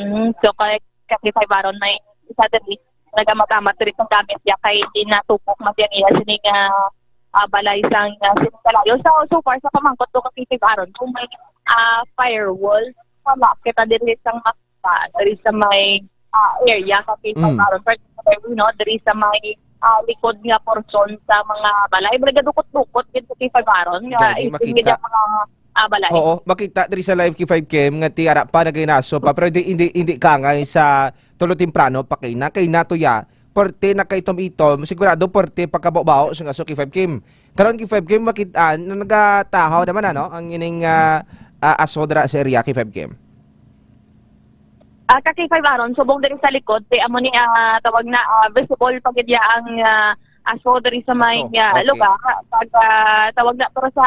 Mm, so, kay, kasi kay Baron, may isa diri, nagamamat-amat diri sa gamit niya, kay di natupok man siya niya, sini nga, ah, balay sang, ah, sini kalayo. So, so far, sa pamangkot ko, kasi kay Baron, kung may, ah, firewall, wala kita diri sang makita, diri sa may, ah, area, kasi Mm. Baron, particularly, no, diri sa may, ah, likod nga porsyon sa mga balay. Wala, gadukot-dukot gid sa K five Aron, nga Gani, isin makita. Gid ang mga, ah, balay. Oo, makita diri sa live K five Kim nga ti ara pa naginaso pa, pero hindi, hindi, hindi kangay sa tulo temprano pa kay na, kay natuya, porte na kay itom-itom, sigurado porte pagkabaw-baw sa aso K five Kim. Karon K five Kim, makit-an na nagatahaw naman, ano, ang ining, ah, ah, aso dira sa area K five Kim. Ah, ka K five Aron, subong diri sa likod, kay amo ni, ah, tawag na, ah, visible pa gid ya ang, ah, aso diri sa may, Aso, ah, okay. Lugar. Pag, ah, tawag na, pero sa,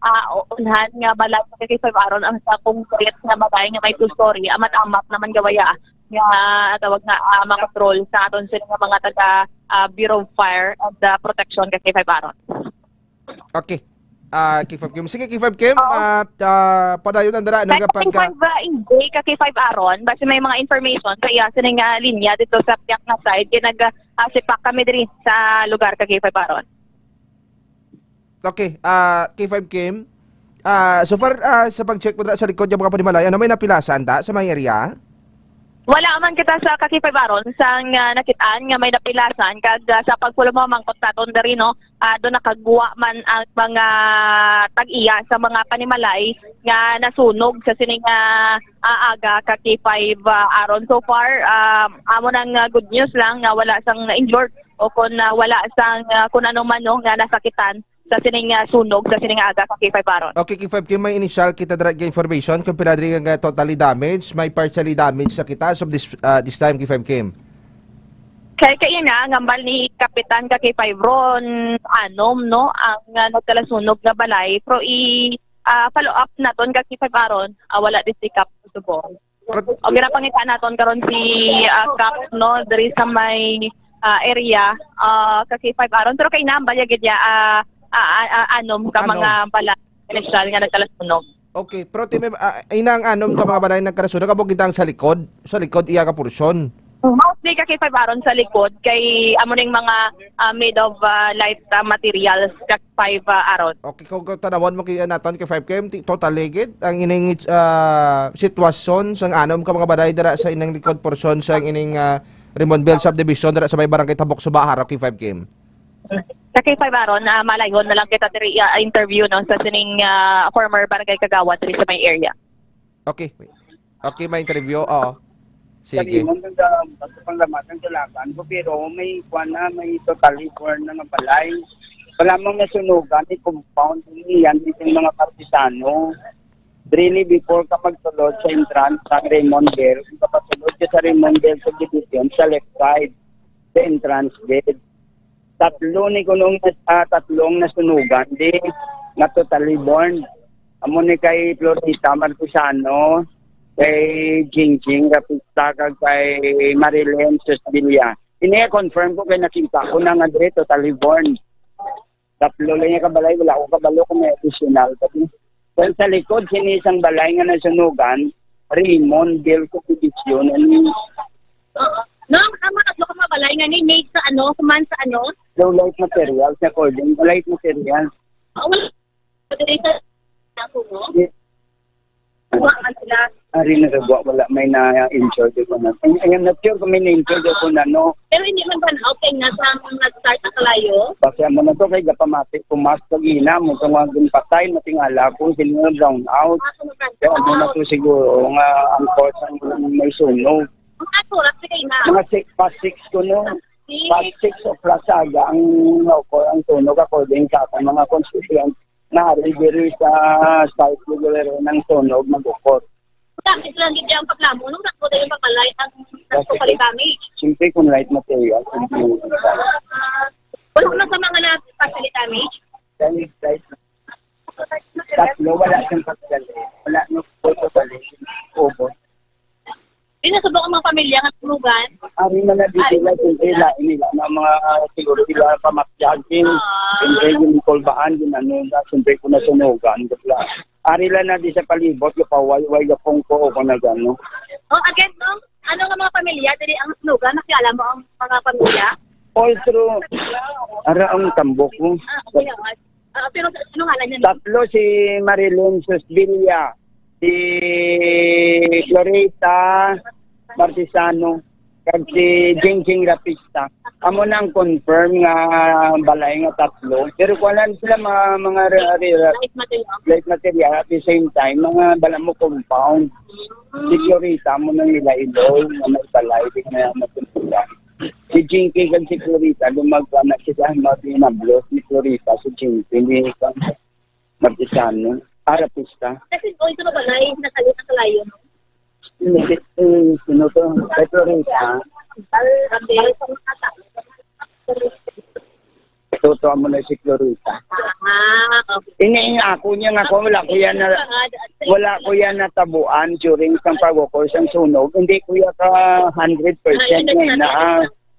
ah, unhan nga balay sa K five Aron, ang sa concrete nga balay nga may two-story, amat-amat naman gawaya nga tawag na, ah, makontrol sa aton sila nga mga taga, ah, Bureau of Fire and, ah, Protection ka K five Aron. Okay. Ah, K five Kim. Sige, K five Kim, Oo. ah, ah, padayon ang dara, ano, Kay kapag, K five, ah, ah, hindi ka K five Aron, basta may mga information sa iya, sa nga linya dito sa tiyak na side, kaya nag, ah, sipak kami diri sa lugar ka K five Aron. Okay, ah, K five Kim. Ah, so far, ah, sa pag-check mo dira sa likod yung mga panimalay, ano, may napilasan ta sa may area? Wala man kita sa ka K five Aron, sang, ah, nakitaan nga may napilasan, kag, ah, sa pagpulong mga mangkot naton diri, no, ah, doon nakagwa man ang mga tag-iya sa mga panimalay nga nasunog sa sining, ah, ah, aga ka K five, ah, Aron. So far, ah, amo nang, ah, good news lang nga wala sang na-injured o kung, ah, wala sang, ah, kung ano man, no, nga nasakitan sa sining, ah, sunog sa sining aga sa K five Aron. Okay, K five Kim, may initial kita dira nga information kung pila diri nga totally damaged, may partially damaged sa kita as of this, ah, this time, K five Kim. Kay kaina, ang hambal ni Kapitan ka K five Ron, anom, no, ang, ah, nagkalasunog nga balay, pero i, ah, follow up naton ka K five Aron, ah, wala di si Kap subong. Pero O, ginapangita naton karon si, ah, Kap, no, diri sa may, ah, area, ah, ka K five Aron. Pero kay nambal ya gid ya, ah, ah, ah, ah, anom ka Anom. mga bala initial nga nagkalasunog. Okay, pero ti may, ah, inang anom ka mga balay nagkalasunog, abo gid ang sa likod, sa likod iya ka porsyon. Mostly ka K five Aron sa likod, kay amo ning mga, ah, made of, ah, light, ah, materials ka five, ah, Aron. Okay, kung, kung tanawon mo kay, ah, naton kay five K M, ti-, total ligid ang ining, ah, sitwasyon sang anom ka mga balay dira sa ining likod porsyon sang ining, ah, Rimonville Subdivision dira sa may barangay Tabok, Suba, Jaro, kay five K M. Sa K five Aaron, ah, malayhon na lang kita diri, ah, interview, no, sa sining, ah, former barangay kagawad diri sa may area. Okay. Okay, may interview. Oo. Sige. Kalimon sa panglamatan sa Laban, pero may kuan na, may totally burn na nga balay. Wala mang nasunugan, may compound niyan dito yung mga partisano. Really, before ka magsulod sa entrance sa Raymondville, kung ka pasulod ka sa Raymondville subdivision, sa left side, sa entrance gate. Tatlo ni kunong ah, tatlong nasunugan di nga totally burned. Amo ni kay Florita Martisano, kay Jingjing Rapista, kag kay Marilyn Susbilia. Ini confirm ko kay nakita ko na nga diri totally burned. Tatlo lang yung kabalay, wala ko kabalo kung may additional. Kung sa likod sini isang balay nga nasunugan, Raymond Bill Competition, ano yun? Oo. No, ang, ang mga tatlo ka mga balay nga ni made sa ano, kuman sa ano? Low light materials, according to light materials. Oh, wala. Diri sa ako mo. Wa man sila. Ari na gagwa, wala may na-injured ko na. Ay, ay, I'm not sure kung may na-injured ko na, no? Pero hindi man ba na okay na sa mga nag-start na kalayo? Basta mo na to, kay gapamati ko mas pag-ina mo, kung ang patay, matingala ko, sila brown out. Kaya mo na to siguro nga ang cause ang may sunog. Ang oras na kayo na? Mga six, past six ko, no? Past six o plus aga ang, no, ko ang sunog according sa akong mga constituents na ari diri sa South Lugalero ng sunog mag-ukot. Bakit lang gid ang paglamo nung nagkuha yung papalay ang nagpapalay damage? Siyempre kung light material, kung Wala na sa mga nagpapalay damage? Damage light Tatlo, wala siyang pagdali. Wala nung photo balik. Ubos. Di na subok ang mga pamilya nga tulugan. Ari man na dito na kung sila, nila na mga ah, siguro sila pamakyagin. Ah. Siyempre yung kulbaan, yung ano na, siyempre kung nasunugan. Bigla. Ari lang na di sa palibot, yung pawayway, yung pungko o kung nagano. Oh, again, no? Ano nga mga pamilya? Dili ang tulugan, nakialam mo ang mga pamilya? All through, ara ang tambok mo. Ah, okay. Ah, pero ano ngalan niya? Tatlo si Marilyn Susbilia, si Florita Martisano, kag si Jingjing Rapista. Amo na ang confirm nga balay nga tatlo. Pero kung lang sila mga, mga re- re- re- light material at the same time, mga bala mo compound. Si Florita mo nang nila ilaw nga may balay di nga matulugan. Si Jinky kag si Florita, lumagwa na sila, mabinablos ni Florita si Jinky ni Martisano, artista. Kasi doon sa mabalay, nakalit ang kalayo, no? Hindi, eh, sino to? Kay Florita. Ang Tutuan mo na si Florita. Ah, okay. Ini ako niya nga ako, wala ko yan na, wala ko yan natabuan during sang pag-occur sang sunog. Hindi ko yan ka hundred percent Ay, nga na.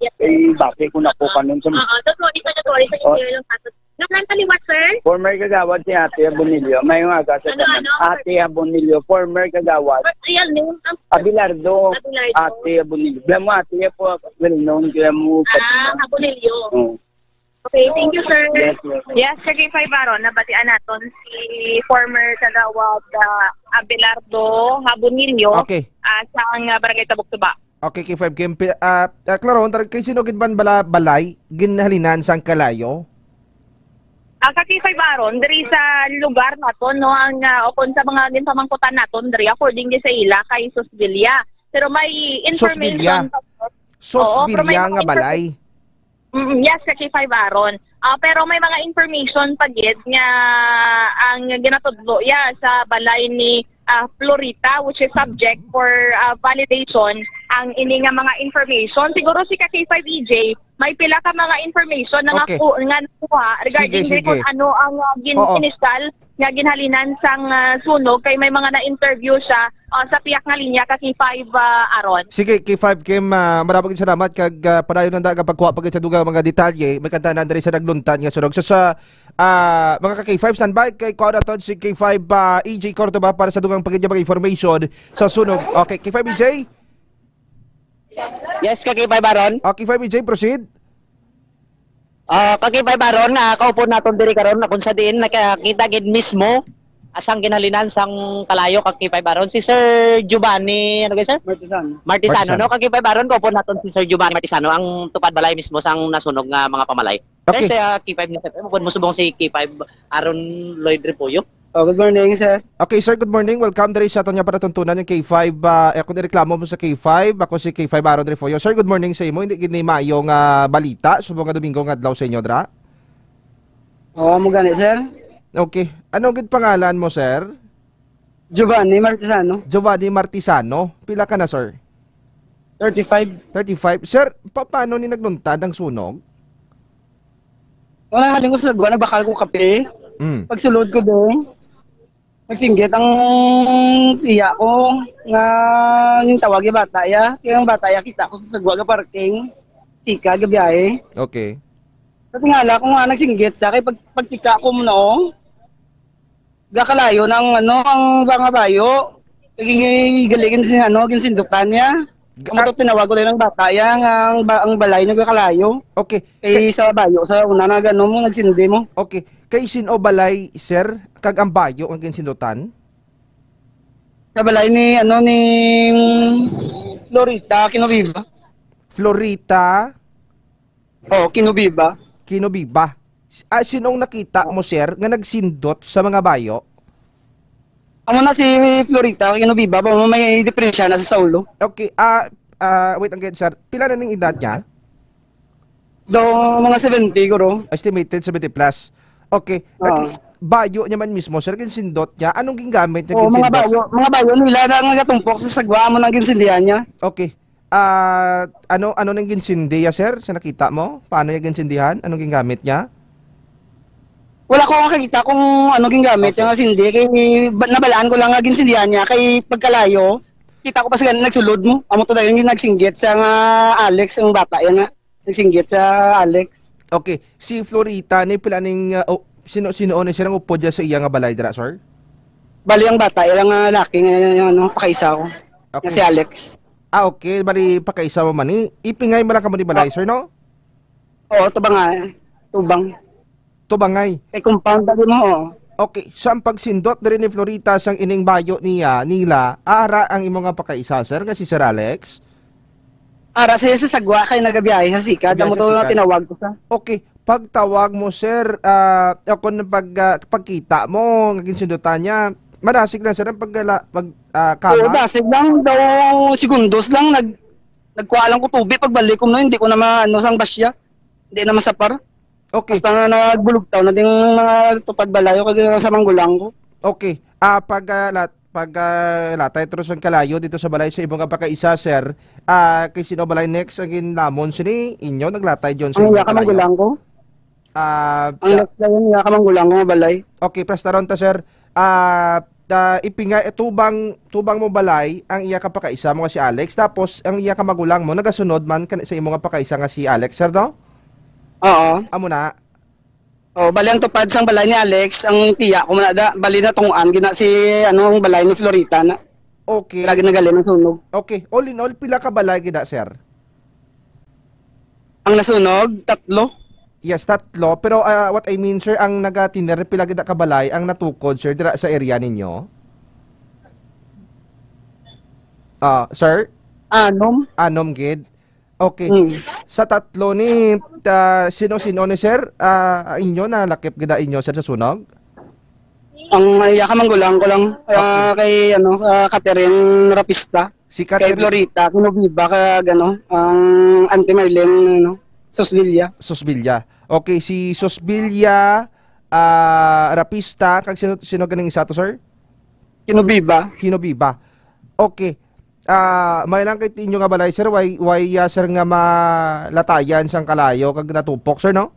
Yes, sir. Eh, bakit ko na po Ah, kanun sa ah, ah, that's why, that's why, that's why, Oh. Lang sa Nang nang kaliwat, sir? Former kagawad si Ate Abonillo. May mga aga sa Ano, tanan. ano? Ate Abonillo, former kagawad. What real name? Ang Abilardo. Abilardo. Ate Abonillo. Bla mo ate po, well known kaya mo. Ah, Abonillo. Oh. Okay, thank you, sir. Yes, yes. Yes, sa K five Aron, nabatian naton si former kagawad ah, Abelardo Habonillo Okay. ah, sa ang ah, barangay Tabok-Tuba. Okay, K five Kim. Pi- ah, ah, Claron, tar- kay sino gid man bala balay ginhalinan sang kalayo? Ang sa K five Aron, diri sa lugar naton, no, ang ah, o kung sa mga ginpamangkutan naton diri, according di sa ila kay Susbilia. Pero may Susbilia? Information pa po. Oo, pero may Susbilia mga nga infor- balay. Mm, yes, sa K five Aron. Ah, pero may mga information pa gid nga ang ginatudlo ya sa balay ni ah, Florita, which is subject for ah, validation ang ini nga mga information. Siguro si ka K five E J, may pila ka mga information na Okay. naku- nga nakuha regarding Sige, diri sige. kung ano ang ah, gin Oo. initial nga ginhalinan sang ah, sunog kay may mga na-interview siya ah, sa piyak nga linya ka K five ah, Aron. Sige, K five Kim, ah, marami gid salamat kag ah, padayon nanda nga pagkuha pa gid sa dugang mga detalye. May kantanan diri sa nagluntan nga sunog. So sa ah, mga ka K five, standby kay kuha naton si K five ah, E J Cordoba para sa dugang pa gid nga mga information sa sunog. Okay, K five E J? Yes, ka K five Aron. Okay, five E J, proceed. Ah, ka K five Aron, ah, kaupod naton diri karon na kung sa diin nakakita gid mismo Asang ginhalinan sang kalayo kag K five Aron? Si Sir Giovanni, ano gani, sir? Martisano. Martisano, Martisano. No? Kag K five Aron, kaupod naton si Sir Giovanni Martisano, ang tupad balay mismo sang nasunog nga mga pamalay. Okay. Sir, sa K five News F M, upod mo subong si K five Aron Lloyd Repollo. Oh, good morning, sir. Okay, sir, good morning. Welcome diri sa aton nga palatuntunan, yung K five. Ah, eh, kung ireklamo mo sa K five, ako si K five Aron Refollo. Sir, good morning sa imo. Hindi gid ni maayo nga balita subong nga Domingo nga adlaw sa inyo, dra? Oo, mo gani, sir. Okay. Ano gid pangalan mo, sir? Giovanni Martisano. Giovanni Martisano. Pila ka na, sir? Thirty-five. Thirty-five. Sir, pa-, paano ni nagluntad ang sunog? Wala, halin ko sa sagwa, nagbakal ko kape. Mm. Pagsulod ko doon, nagsinggit ang iya ko nga gintawag yung bata ya. Kaya ang bata ya, kita ko sa sagwa nga parking. Sika, gabiyahe. Okay. Sa tingala ko nga, nagsinggit siya. Kay pag, pagtika ko mo na, oh. Gakalayo na ang, ano, ang mga bayo. Kay galing sin, ano, ginsindutan niya. Ga- Amo to tinawag ko din ang bata, ya, nga ang, ba- ang balay nagakalayo. Okay. Kay Kay sa bayo, sa una na gano mo, nagsindi mo. Okay. Kay sin-o balay, sir, kag ang bayo ang ginsindutan? Sa balay ni, ano, ni Florita Kinobiba. Florita? Oo, Kinobiba. Kinobiba. S-, ah, sinong nakita mo, sir, nga nagsindot sa mga bayo? Amo na si Florita Kinobiba, ba mo may diferensya na sa ulo. Okay, ah, ah, wait, ang sir. Pila na ning edad niya? Do, mga seventy, guro. Estimated seventy plus. Okay. Oo. Naki-, bayo niya man mismo, sir, ginsindot niya. Anong gingamit niya? Oo, mga ginsindot? Bayo, mga bayo nila na nga gatumpok sa sagwa, amo nang ginsindihan niya. Okay. Ah, ano, ano nang ginsindi ya, sir, sa nakita mo? Paano niya ginsindihan? Anong gingamit niya? Wala ko nakakita kung ano gingamit Okay. niya nga sindi. Kay ba-, nabalaan ko lang nga ginsindihan niya. Kay pagkalayo, kita ko pa sa ganun nagsulod mo. Amo to dayon yung nagsinggit sa nga Alex, ang bata yan nga. Nagsinggit sa Alex. Okay. Si Florita, ni pila ning, ah, oh, sino, sino ni siya nang upod niya sa iya nga balay dira, sir? Bali ang bata, ilang, ah, laki nga, ano, pakaisa ko. Okay. Nga si Alex. Ah, okay. Bali, pakaisa mo man ni. Ipingay mo lang kamo ni balay, Ah. sir, no? Oo, tubang nga. Tubang. Tubangay. Kay compound, bali mo, oo. Okay. So, ang pagsindot diri ni Florita sang ining bayo niya, nila, ara ang imo nga pakaisa, sir, nga si Sir Alex? Ara siya sa sagwa kay nagabiyahe sa sikad. Nagabiyahe Amo sa to sikad. Tinawag ko sa. Okay. Pagtawag mo, sir, ah, ako na pag, ah, pagkita mo, nga ginsindutan niya, madasig lang, sir, ang pag, pag, ah, Oo, kama? Dasig lang daw, segundos lang, nag-, nagkuha lang ko tubig, pagbalik ko, no, hindi ko na ma-, ano, sang basya. Hindi na masapar. Okay. Basta nga nagbulugtaw na din mga tupad balayo kag sa manggulang ko. Okay. Ah, pag, ah, lat-, pag, ah, latay tro sang kalayo dito sa balay sa imo nga pakaisa, sir, ah, kay sino balay next ang ginlamon sini? Inyo naglatay diyon sa Ang imo iya ka kalayo? Manggulang ko. Ah, Ang da- next na yun, iya ka manggulang ko nga balay. Okay, prestaron ta, sir. Ah, ah, ipinga-, eh, tubang, tubang mo balay ang iya ka pakaisa mo nga si Alex, tapos ang iya ka magulang mo nagasunod man kan-, sa imo nga pakaisa nga si Alex, sir, no? Oo. Amo na. Oh, bali ang tupad sang balay ni Alex, ang tiya ko man ada, bali natunguan gina si, ano, ang balay ni Florita na. Okay. Lagi nagalin ang sunog. Okay. All in all, pila ka balay gina, sir? Ang nasunog, tatlo. Yes, tatlo. Pero, ah, what I mean, sir, ang nagatiner, pila gid ka balay ang natukod, sir, dira sa area ninyo? Ah, sir? Anom. Anom gid. Okay. Mm. Sa tatlo ni, ah, sino-sino ni, sir? Ah, inyo na lakip gid inyo, sir, sa sunog? Ang iya ka manggulang ko lang, ah, Okay. kay, ano, ah, Catherine Rapista. Si Kay Catherine Florita, Kinobiba, kag, ano, ang Auntie Marlene, ano, Susvilla. Susvilla. Okay, si Susvilla, ah, Rapista, kag sino, sino ganing isa to, sir? Kinobiba. Kinobiba. Okay. Ah, may lang kay inyo nga balay, sir, way, way, ah, sir, nga malatayan sang kalayo kag natupok, sir, no?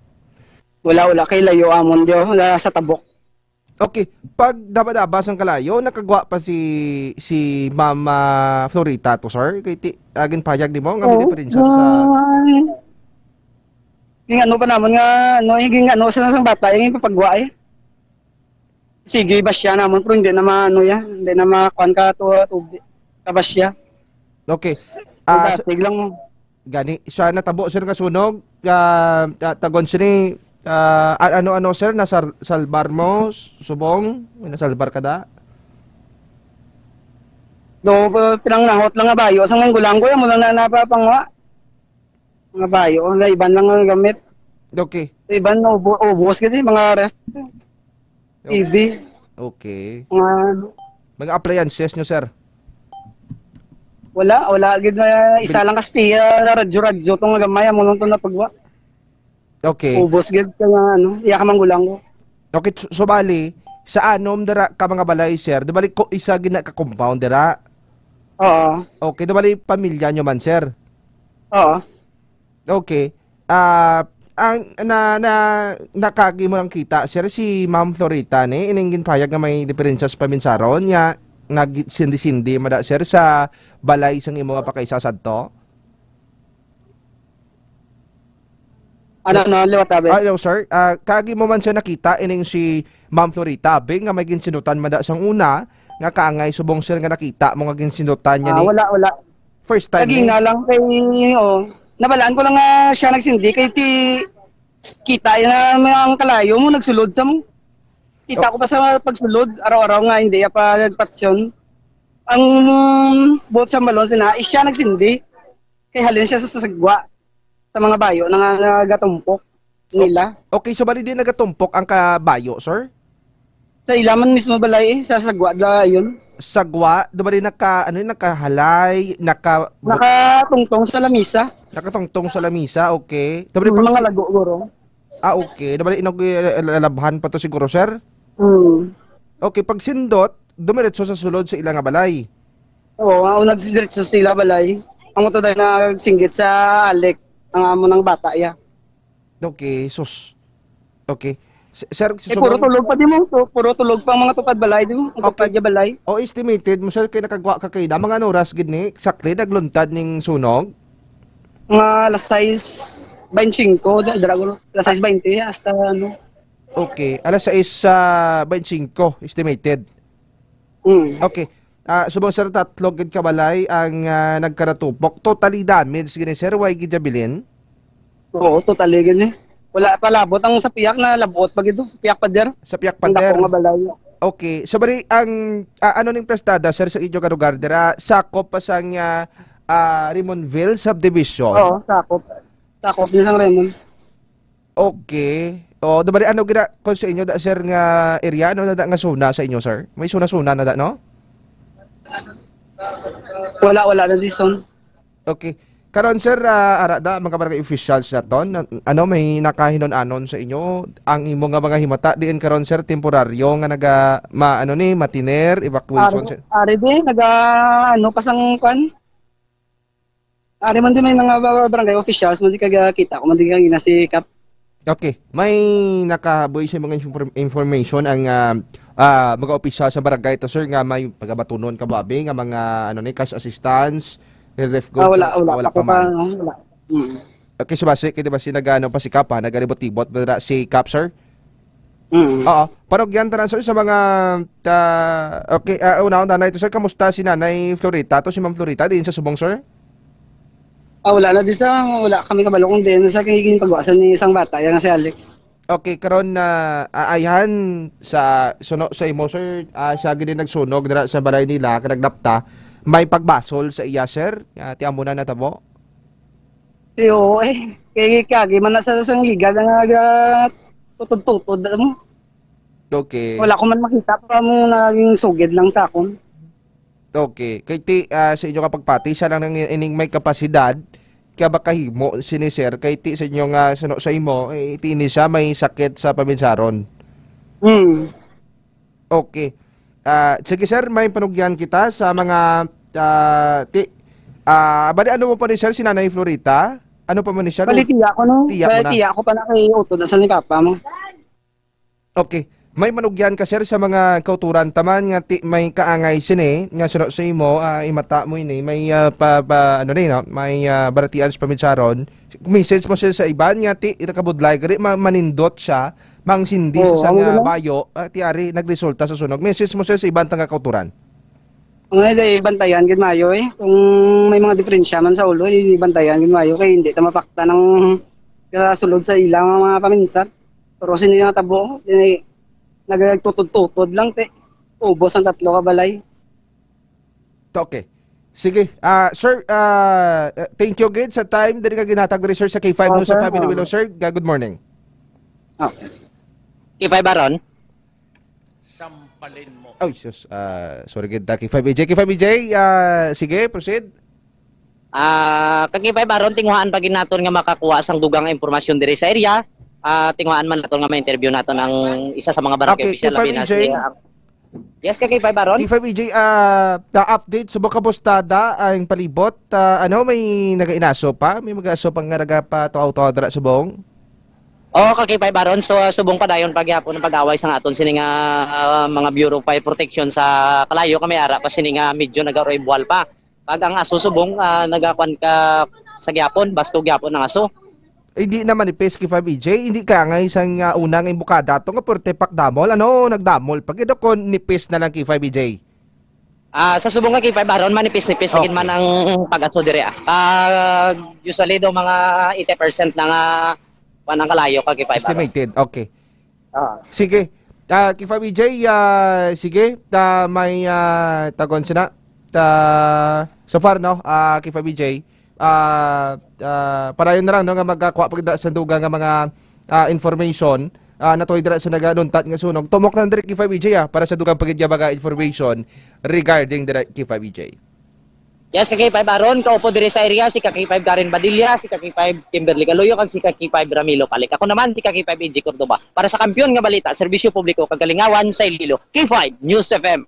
Wala, wala. Kay layo amon, di, oh, wala sa tabok. Okay, pag daba-daba sang kalayo, nakagwa pa si, si Ma'am, ah, Florita to, sir? Kay ti-, agin payag nimo nga may Oo. Diferensya sa Ay. Yung ano pa naman nga, ano, yung ano, sa, sa bata, yung papagwa, eh. Sige, basya naman, pero hindi na maano, ya. Hindi na makuan ka to, tubig. Kabasya. Okay. Ah, Basig lang mo. Gani, siya natabo, sir, nga sunog, ah, ta-, tagon sini, Ah, a-, ano, ano, sir, nasar-, salbar mo, subong? May nasalbar ka da? Do, pinangnahot lang nga bayo. Sang nanggulang ko, yan mo lang na napapangwa. Mga bayo, nga iban lang ang gamit. Okay. Iban na ubo-, ubos gid, eh, mga ref. Okay. T V. Okay. Mga Mga appliances nyo, sir? Wala, wala gid na isa Bil- lang ka spiya, radyo-radyo, tong gamay, amo lang to napagwa. Okay. Ubos gid ka nga, ano, iya ka manggulang ko. Okay, so, so bali, sa anom dira ka mga balay, sir, di bali ko isa gid na ka compound dira? Oo. Okay, di bali pamilya nyo man, sir? Oo. Okay. Ah, ang na, na, nakagi mo lang kita, sir, si Ma'am Florita, ni, ining ginpahayag nga may diferensya sa paminsaron, nga nagsindi-sindi mada, sir, sa balay sang imo nga pakaisa sadto? Ano, ano, liwat, abi? Ah, hello, sir. Ah, kagi mo man, sir, nakita ining si Ma'am Florita, abi, nga may ginsindutan mada sang una, nga kaangay subong, sir, nga nakita mo nga ginsindutan niya Ah, ni wala, wala. First time ni? Kagina lang kay, oh, nabalaan ko lang nga siya nagsindi kay ti, kita na may ang kalayo mo nagsulod sa mo. Kita Oh. ko pa sa pagsulod, araw-araw nga hindi pa nagpatyon. Ang buot sa balon sina, is siya nagsindi. Kay halin siya sa sagwa sa mga bayo na nga, nga gatumpok nila. Okay, so bali di nagatumpok ang kabayo, sir? Sa ila man mismo balay, eh, sa sagwa da yun. Sagwa, da bali naka, ano yun, nakahalay, naka- Nakatungtong sa lamisa. Nakatungtong sa lamisa, okay. Da bali Mm, pag mga si- lago, guro. Ah, okay. Da bali inog-, eh, lalabhan pa to siguro, sir? Mm. Okay, pag sindot, dumiretso sa sulod sa ila nga balay. Oo, ang unang diretso sila balay. Ang motor na nagsinggit sa alik, ang amo ng bata, ya. Okay, sus. Okay. S-, sir, Eh, puro subong tulog pa di mo. Tu-, puro tulog pa ang mga tupad balay, di mo? Ang Okay. tupad niya balay. O, estimated mo, sir, kay nakagwa ka kay na, mga ano oras gid ni, sakli, nagluntad ning sunog? Mga alas sais baynte singko, da-, dira ko, alas sais baynte, hasta ano. Okay, alas sais, ah, baynte singko, estimated. Mm. Okay. Ah, subong, sir, tatlo gid ka balay ang, ah, nagkaratupok. Totally damage gini, sir, way gid bilin? Oo, totally gid, eh. Wala pa labot ang sa piyak na labot pa gid, sa piyak pader. Sa piyak Ang pader. dako nga balay. Okay. So, bali, ang, ah, ano ning prestada, sir, sa inyo nga lugar dira? Sakop pa sang, ah, ah, Remonville Subdivision? Oo, sakop. Sakop ni sang Raymond. Okay. O, da bali, ano gina-, kung sa inyo, da, sir, nga area, ano na da nga zona sa inyo, sir? May zona-zona na da, no? Wala, wala na di son. Okay. Karon, sir, ah, ara da, mga barangay officials naton, na, ano, may nakahinon-anon sa inyo, ang imo nga mga himata, diin karon, sir, temporaryo nga naga, ma-, ano ni, matiner, evacuation, Ari, sir? ari di, naga, ano, pasang kwan? Ari man di may mga ba-, barangay officials, man di kaga kita ko, man di kagina si Kap. Okay. May nakabuhi sa mga infor-, information ang, ah, ah, mga opisyal sa barangay to, sir, nga may pagabatunon kababi nga mga, ano ni, cash assistance, relief Ah, goods, wala, wala wala pa pa ko pa, man. no? Wala. Mm. Okay, so basi, kaya di ba si nag-, ano, pa si Kap, ha? Nagalibot-libot ba dira si Kap, sir? Mm. Oo. Parokyan tanan, sir, sa mga, ah, okay, ah, una, una na ito, sir. Kamusta si Nanay Florita? To si Ma'am Florita, diin sa subong, sir? Ah, wala na di sa, wala kami kabalo kung diin sa kay ginpagwasan ni isang bata, yan nga si Alex. Okay, karon na aayhan sa suno sa imo, sir. Ah, siya gid nagsunog dira sa balay nila, kay naglapta. May pagbasol sa iya, sir. Ah, ti amo na natabo? Ti, oo, eh. Kay kagi man na sa, sa liga na nga, ga-, tutod-tutod na mo. Okay. Wala ko man makita pa mo naging sugid lang sa akon. Okay. Kay ti, ah, sa inyo nga pagpati, siya lang nang ining may kapasidad, kaya makahimo sini, sir, kay ti sa inyo nga, sa, sa imo, eh, ti ini siya may sakit sa paminsaron. Hmm. Okay. Ah, sige, sir, may panugyan kita sa mga, ah, ti-, ah, bali, ano mo pa ni, sir, si Nanay Florita? Ano pa man ni siya? Bali, tiya ko, no? Tiya mo Bali, na. tiya ko pa na kay utod na sa ni Papa mo. Okay. May manugyan ka, sir, sa mga kauturan taman nga ti-, may kaangay sini, nga suno sa imo, ah, imata mo ini, may, ah, pa, pa, ano ni, no? May, ah, baratian sa pamidsaron. Message mo, sir, sa iban nga ti, nakabudlay, gari, ma-, manindot siya, mangsindi Oo, sa, sa amo nga na. bayo, ah, ti ari, nagresulta sa sunog. Message mo, sir, sa iban ta nga kauturan. Mga day, bantayan gid maayo, eh. Kung may mga diferensya man sa ulo, eh, bantayan gid maayo kay hindi ta mapakta ng kasulod sa ilang mga paminsat. Pero sini nga tabo, di nagagtutod-tutod lang, te. Ubos ang tatlo ka balay. Okay. Sige. Ah, sir, ah, thank you again sa time diri nga ginhatag diri, sir, sa K five News sa Family Willow, sir. Ga-, good morning. Okay. K five Baron? Sampalin mo. Ay, sus. Ah, sorry gid, ah, K five A J. K five A J, ah, sige, proceed. Ah, kag K five Baron, tinguhaan pa gid naton nga makakuha sang dugang nga impormasyon diri sa area. Ah, tinguhaan man naton nga ma-interview naton ang isa sa mga barangay Okay, official, labi na K five A J. si, ah, Yes, ka K five Baron? K five A J, ah, na-update sa Bukabustada ang palibot. Ah, ano, may nagainaso pa? May mag-aso pa nga nagapatuaw-tuaw dira subong? Oo, ka K five Baron. So, subong pa dayon paghihapon ang pag-away sa aton sini nga, ah, mga Bureau of Fire Protection sa kalayo, kami ara pa sini nga medyo nagaroy buwal pa. Pag ang aso subong, ah, nagakuan ka sa gihapon, basto gihapon ang aso. Hindi na manipis, K five A J, hindi ka angay sang, ah, una nga imbukada to nga pwerte pakdamol. Ano, nagdamol pa gid kon nipis na lang, K five A J. Ah, sa subong nga K five Baron, manipis-nipis sa gid Okay. man ang pag-aso dire, ah. Ah, usually daw mga eighty percent na nga kuan ang kalayo ka K five Baron. Estimated. Okay. Ah. Sige. Ah, K five A J, ah, sige. Ah, may, ah, tagon sina. Ah, so far, no, ah, K five A J, ah, ah, padayon na lang, no, nga magkakuha pa kita sa dugang nga mga, ah, information, ah, natuloy dira sa nagaluntat nga sunog. Tumok lang diri, K five A J, ah, para sa dugang pa gid nga mga information regarding dira, K five A J. Yes, ka K five Baron, kaupo diri sa area, si ka K five Karen Badilla, si ka K five Kimberly Galoyo, kag si ka K five Ramilo Palik. Ako naman, si ka K five A J Cordoba. Para sa Kampiyon nga Balita, Serbisyo Publiko, kag Kalingawan sa Iloilo, K five News F M.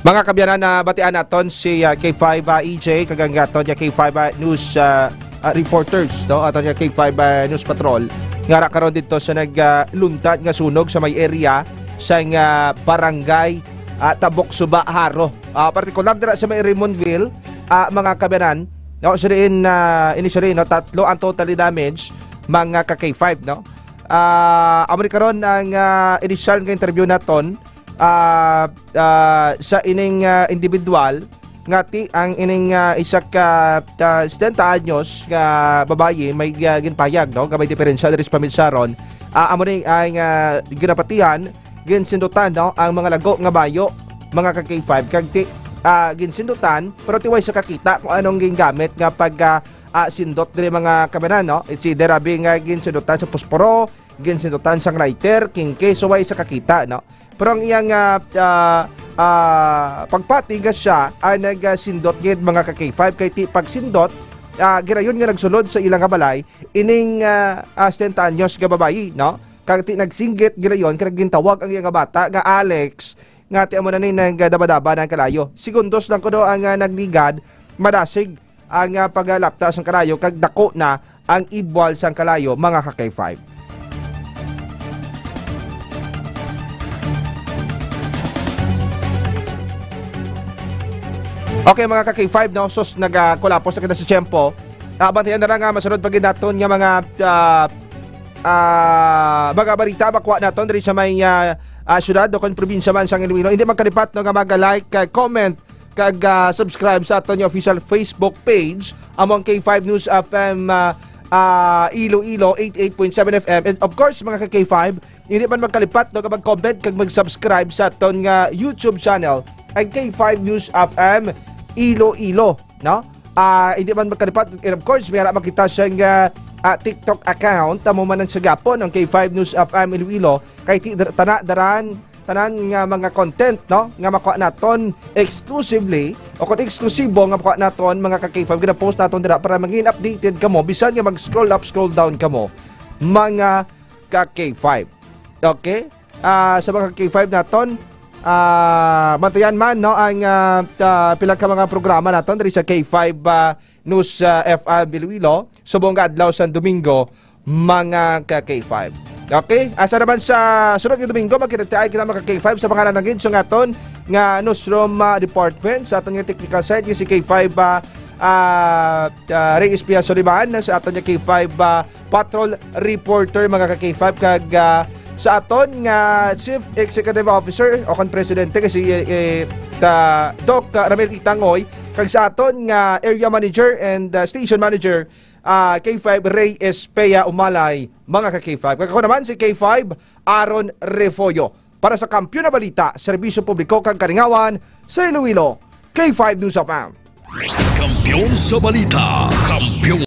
Mga kabyanan, na batian naton si, ah, K five, ah, E J, kag ang aton nga K five, ah, news, ah, ah, reporters, no? Aton nga K five, ah, News Patrol. Nga ra karon dito sa nag, ah, luntad nga sunog sa may area sa nga barangay, ah, Tabok Suba, Jaro. Ah, partikular dira sa may Raymondville, ah, mga kabyanan, no? Sirin, ah, ini sirin, no? Tatlo ang totally damage, mga ka K five, no? Ah, amo ni karon ang, ah, initial nga interview naton, ah, ah, sa ining, ah, individual nga ti ang ining, ah, isa ka, ah, setenta anyos nga babayi may, ah, ginpayag, no, nga may diferensya diri sa pamilsaron. Ah, amo ni ang, ah, ginapatihan, ginsindutan, no, ang mga lago nga bayo, mga ka K five, kag ti, ah, ginsindutan, pero ti way sa kakita kung anong gingamit nga pag, ah, ah, sindot diri, mga kabanan, no? It's either abi nga ginsindutan sa posporo, ginsindutan sang lighter, kingke, so way sa kakita, no? Pero ang iyang, ah, ah, ah, pagpati nga siya ang nagsindot gid, mga ka K five, kay ti pagsindot, ah, girayon nga nagsulod sa ila nga balay ining, ah, ah, setenta anyos nga babayi, no? Kag ti nagsinggit girayon kag gintawag ang iya nga bata nga Alex, nga ti amo na ni nagdabadaba ng kalayo. Segundos lang kuno ang, ah, nagligad, madasig ang, ah, pagalapta sang kalayo kag dako na ang ibwal sang kalayo, mga ka K five. Okay, mga ka K five, no? Sus, nagakulapos na kita sa tiyempo. Ah, bantayan na lang nga masunod pa gid naton nga mga, ah, ah, mga balita makuha naton diri sa may, ah, ah, syudad o kon probinsya man sang Iloilo. Hindi magkalipat, no, nga mag-like, ah, comment, kag, ah, subscribe sa aton nga official Facebook page, amo ang K five News F M, ah, ah, Iloilo, eighty-eight point seven F M. And of course, mga ka K five, hindi man magkalipat, no, nga mag-comment kag mag-subscribe sa aton nga YouTube channel, ang K five News F M Iloilo, no? Ah, hindi man magkalipat, and of course, may ara makita siyang, ah, ah, TikTok account, amo man ang sa gapon, ang K five News F M Iloilo, kay ti-, tana, daran, tanan nga mga content, no, nga makuha naton exclusively o kung eksklusibo nga makuha naton, mga ka K five, gina-post naton dira para maging updated kamo bisan nga mag-scroll up, scroll down kamo, mga ka K five. Okay? Ah, sa mga ka K five naton, ah, bantayan man, no, ang, ah, ah, pila ka mga programa naton diri sa K five, ah, News, ah, F M Iloilo, subong nga adlaw sa Domingo, mga ka K five. Okay? Asa naman sa sunod nga Domingo, magkita-kitai kita, mga ka K five, sa pangalan ng gid sa aton nga newsroom, ah, department, sa aton nga technical side, nga si K five, ah, ah, ah, Rey Espia Soliman, sa aton nga K five, ah, patrol reporter, mga ka K five, kag, ah, sa aton nga Chief Executive Officer o kon Presidente, kasi, eh, eh, ta, Doc, ah, Ramil Itangoy, kag sa aton nga area manager and, uh, station manager, uh, K five Ray Espea Umalay, mga ka K five. Kag ako naman si K five Aaron Refollo. Para sa Kampiyon na Balita, Serbisyo Publiko kag Kalingawan sa Iloilo, K five News F M. Kampiyon sa balita, kampiyon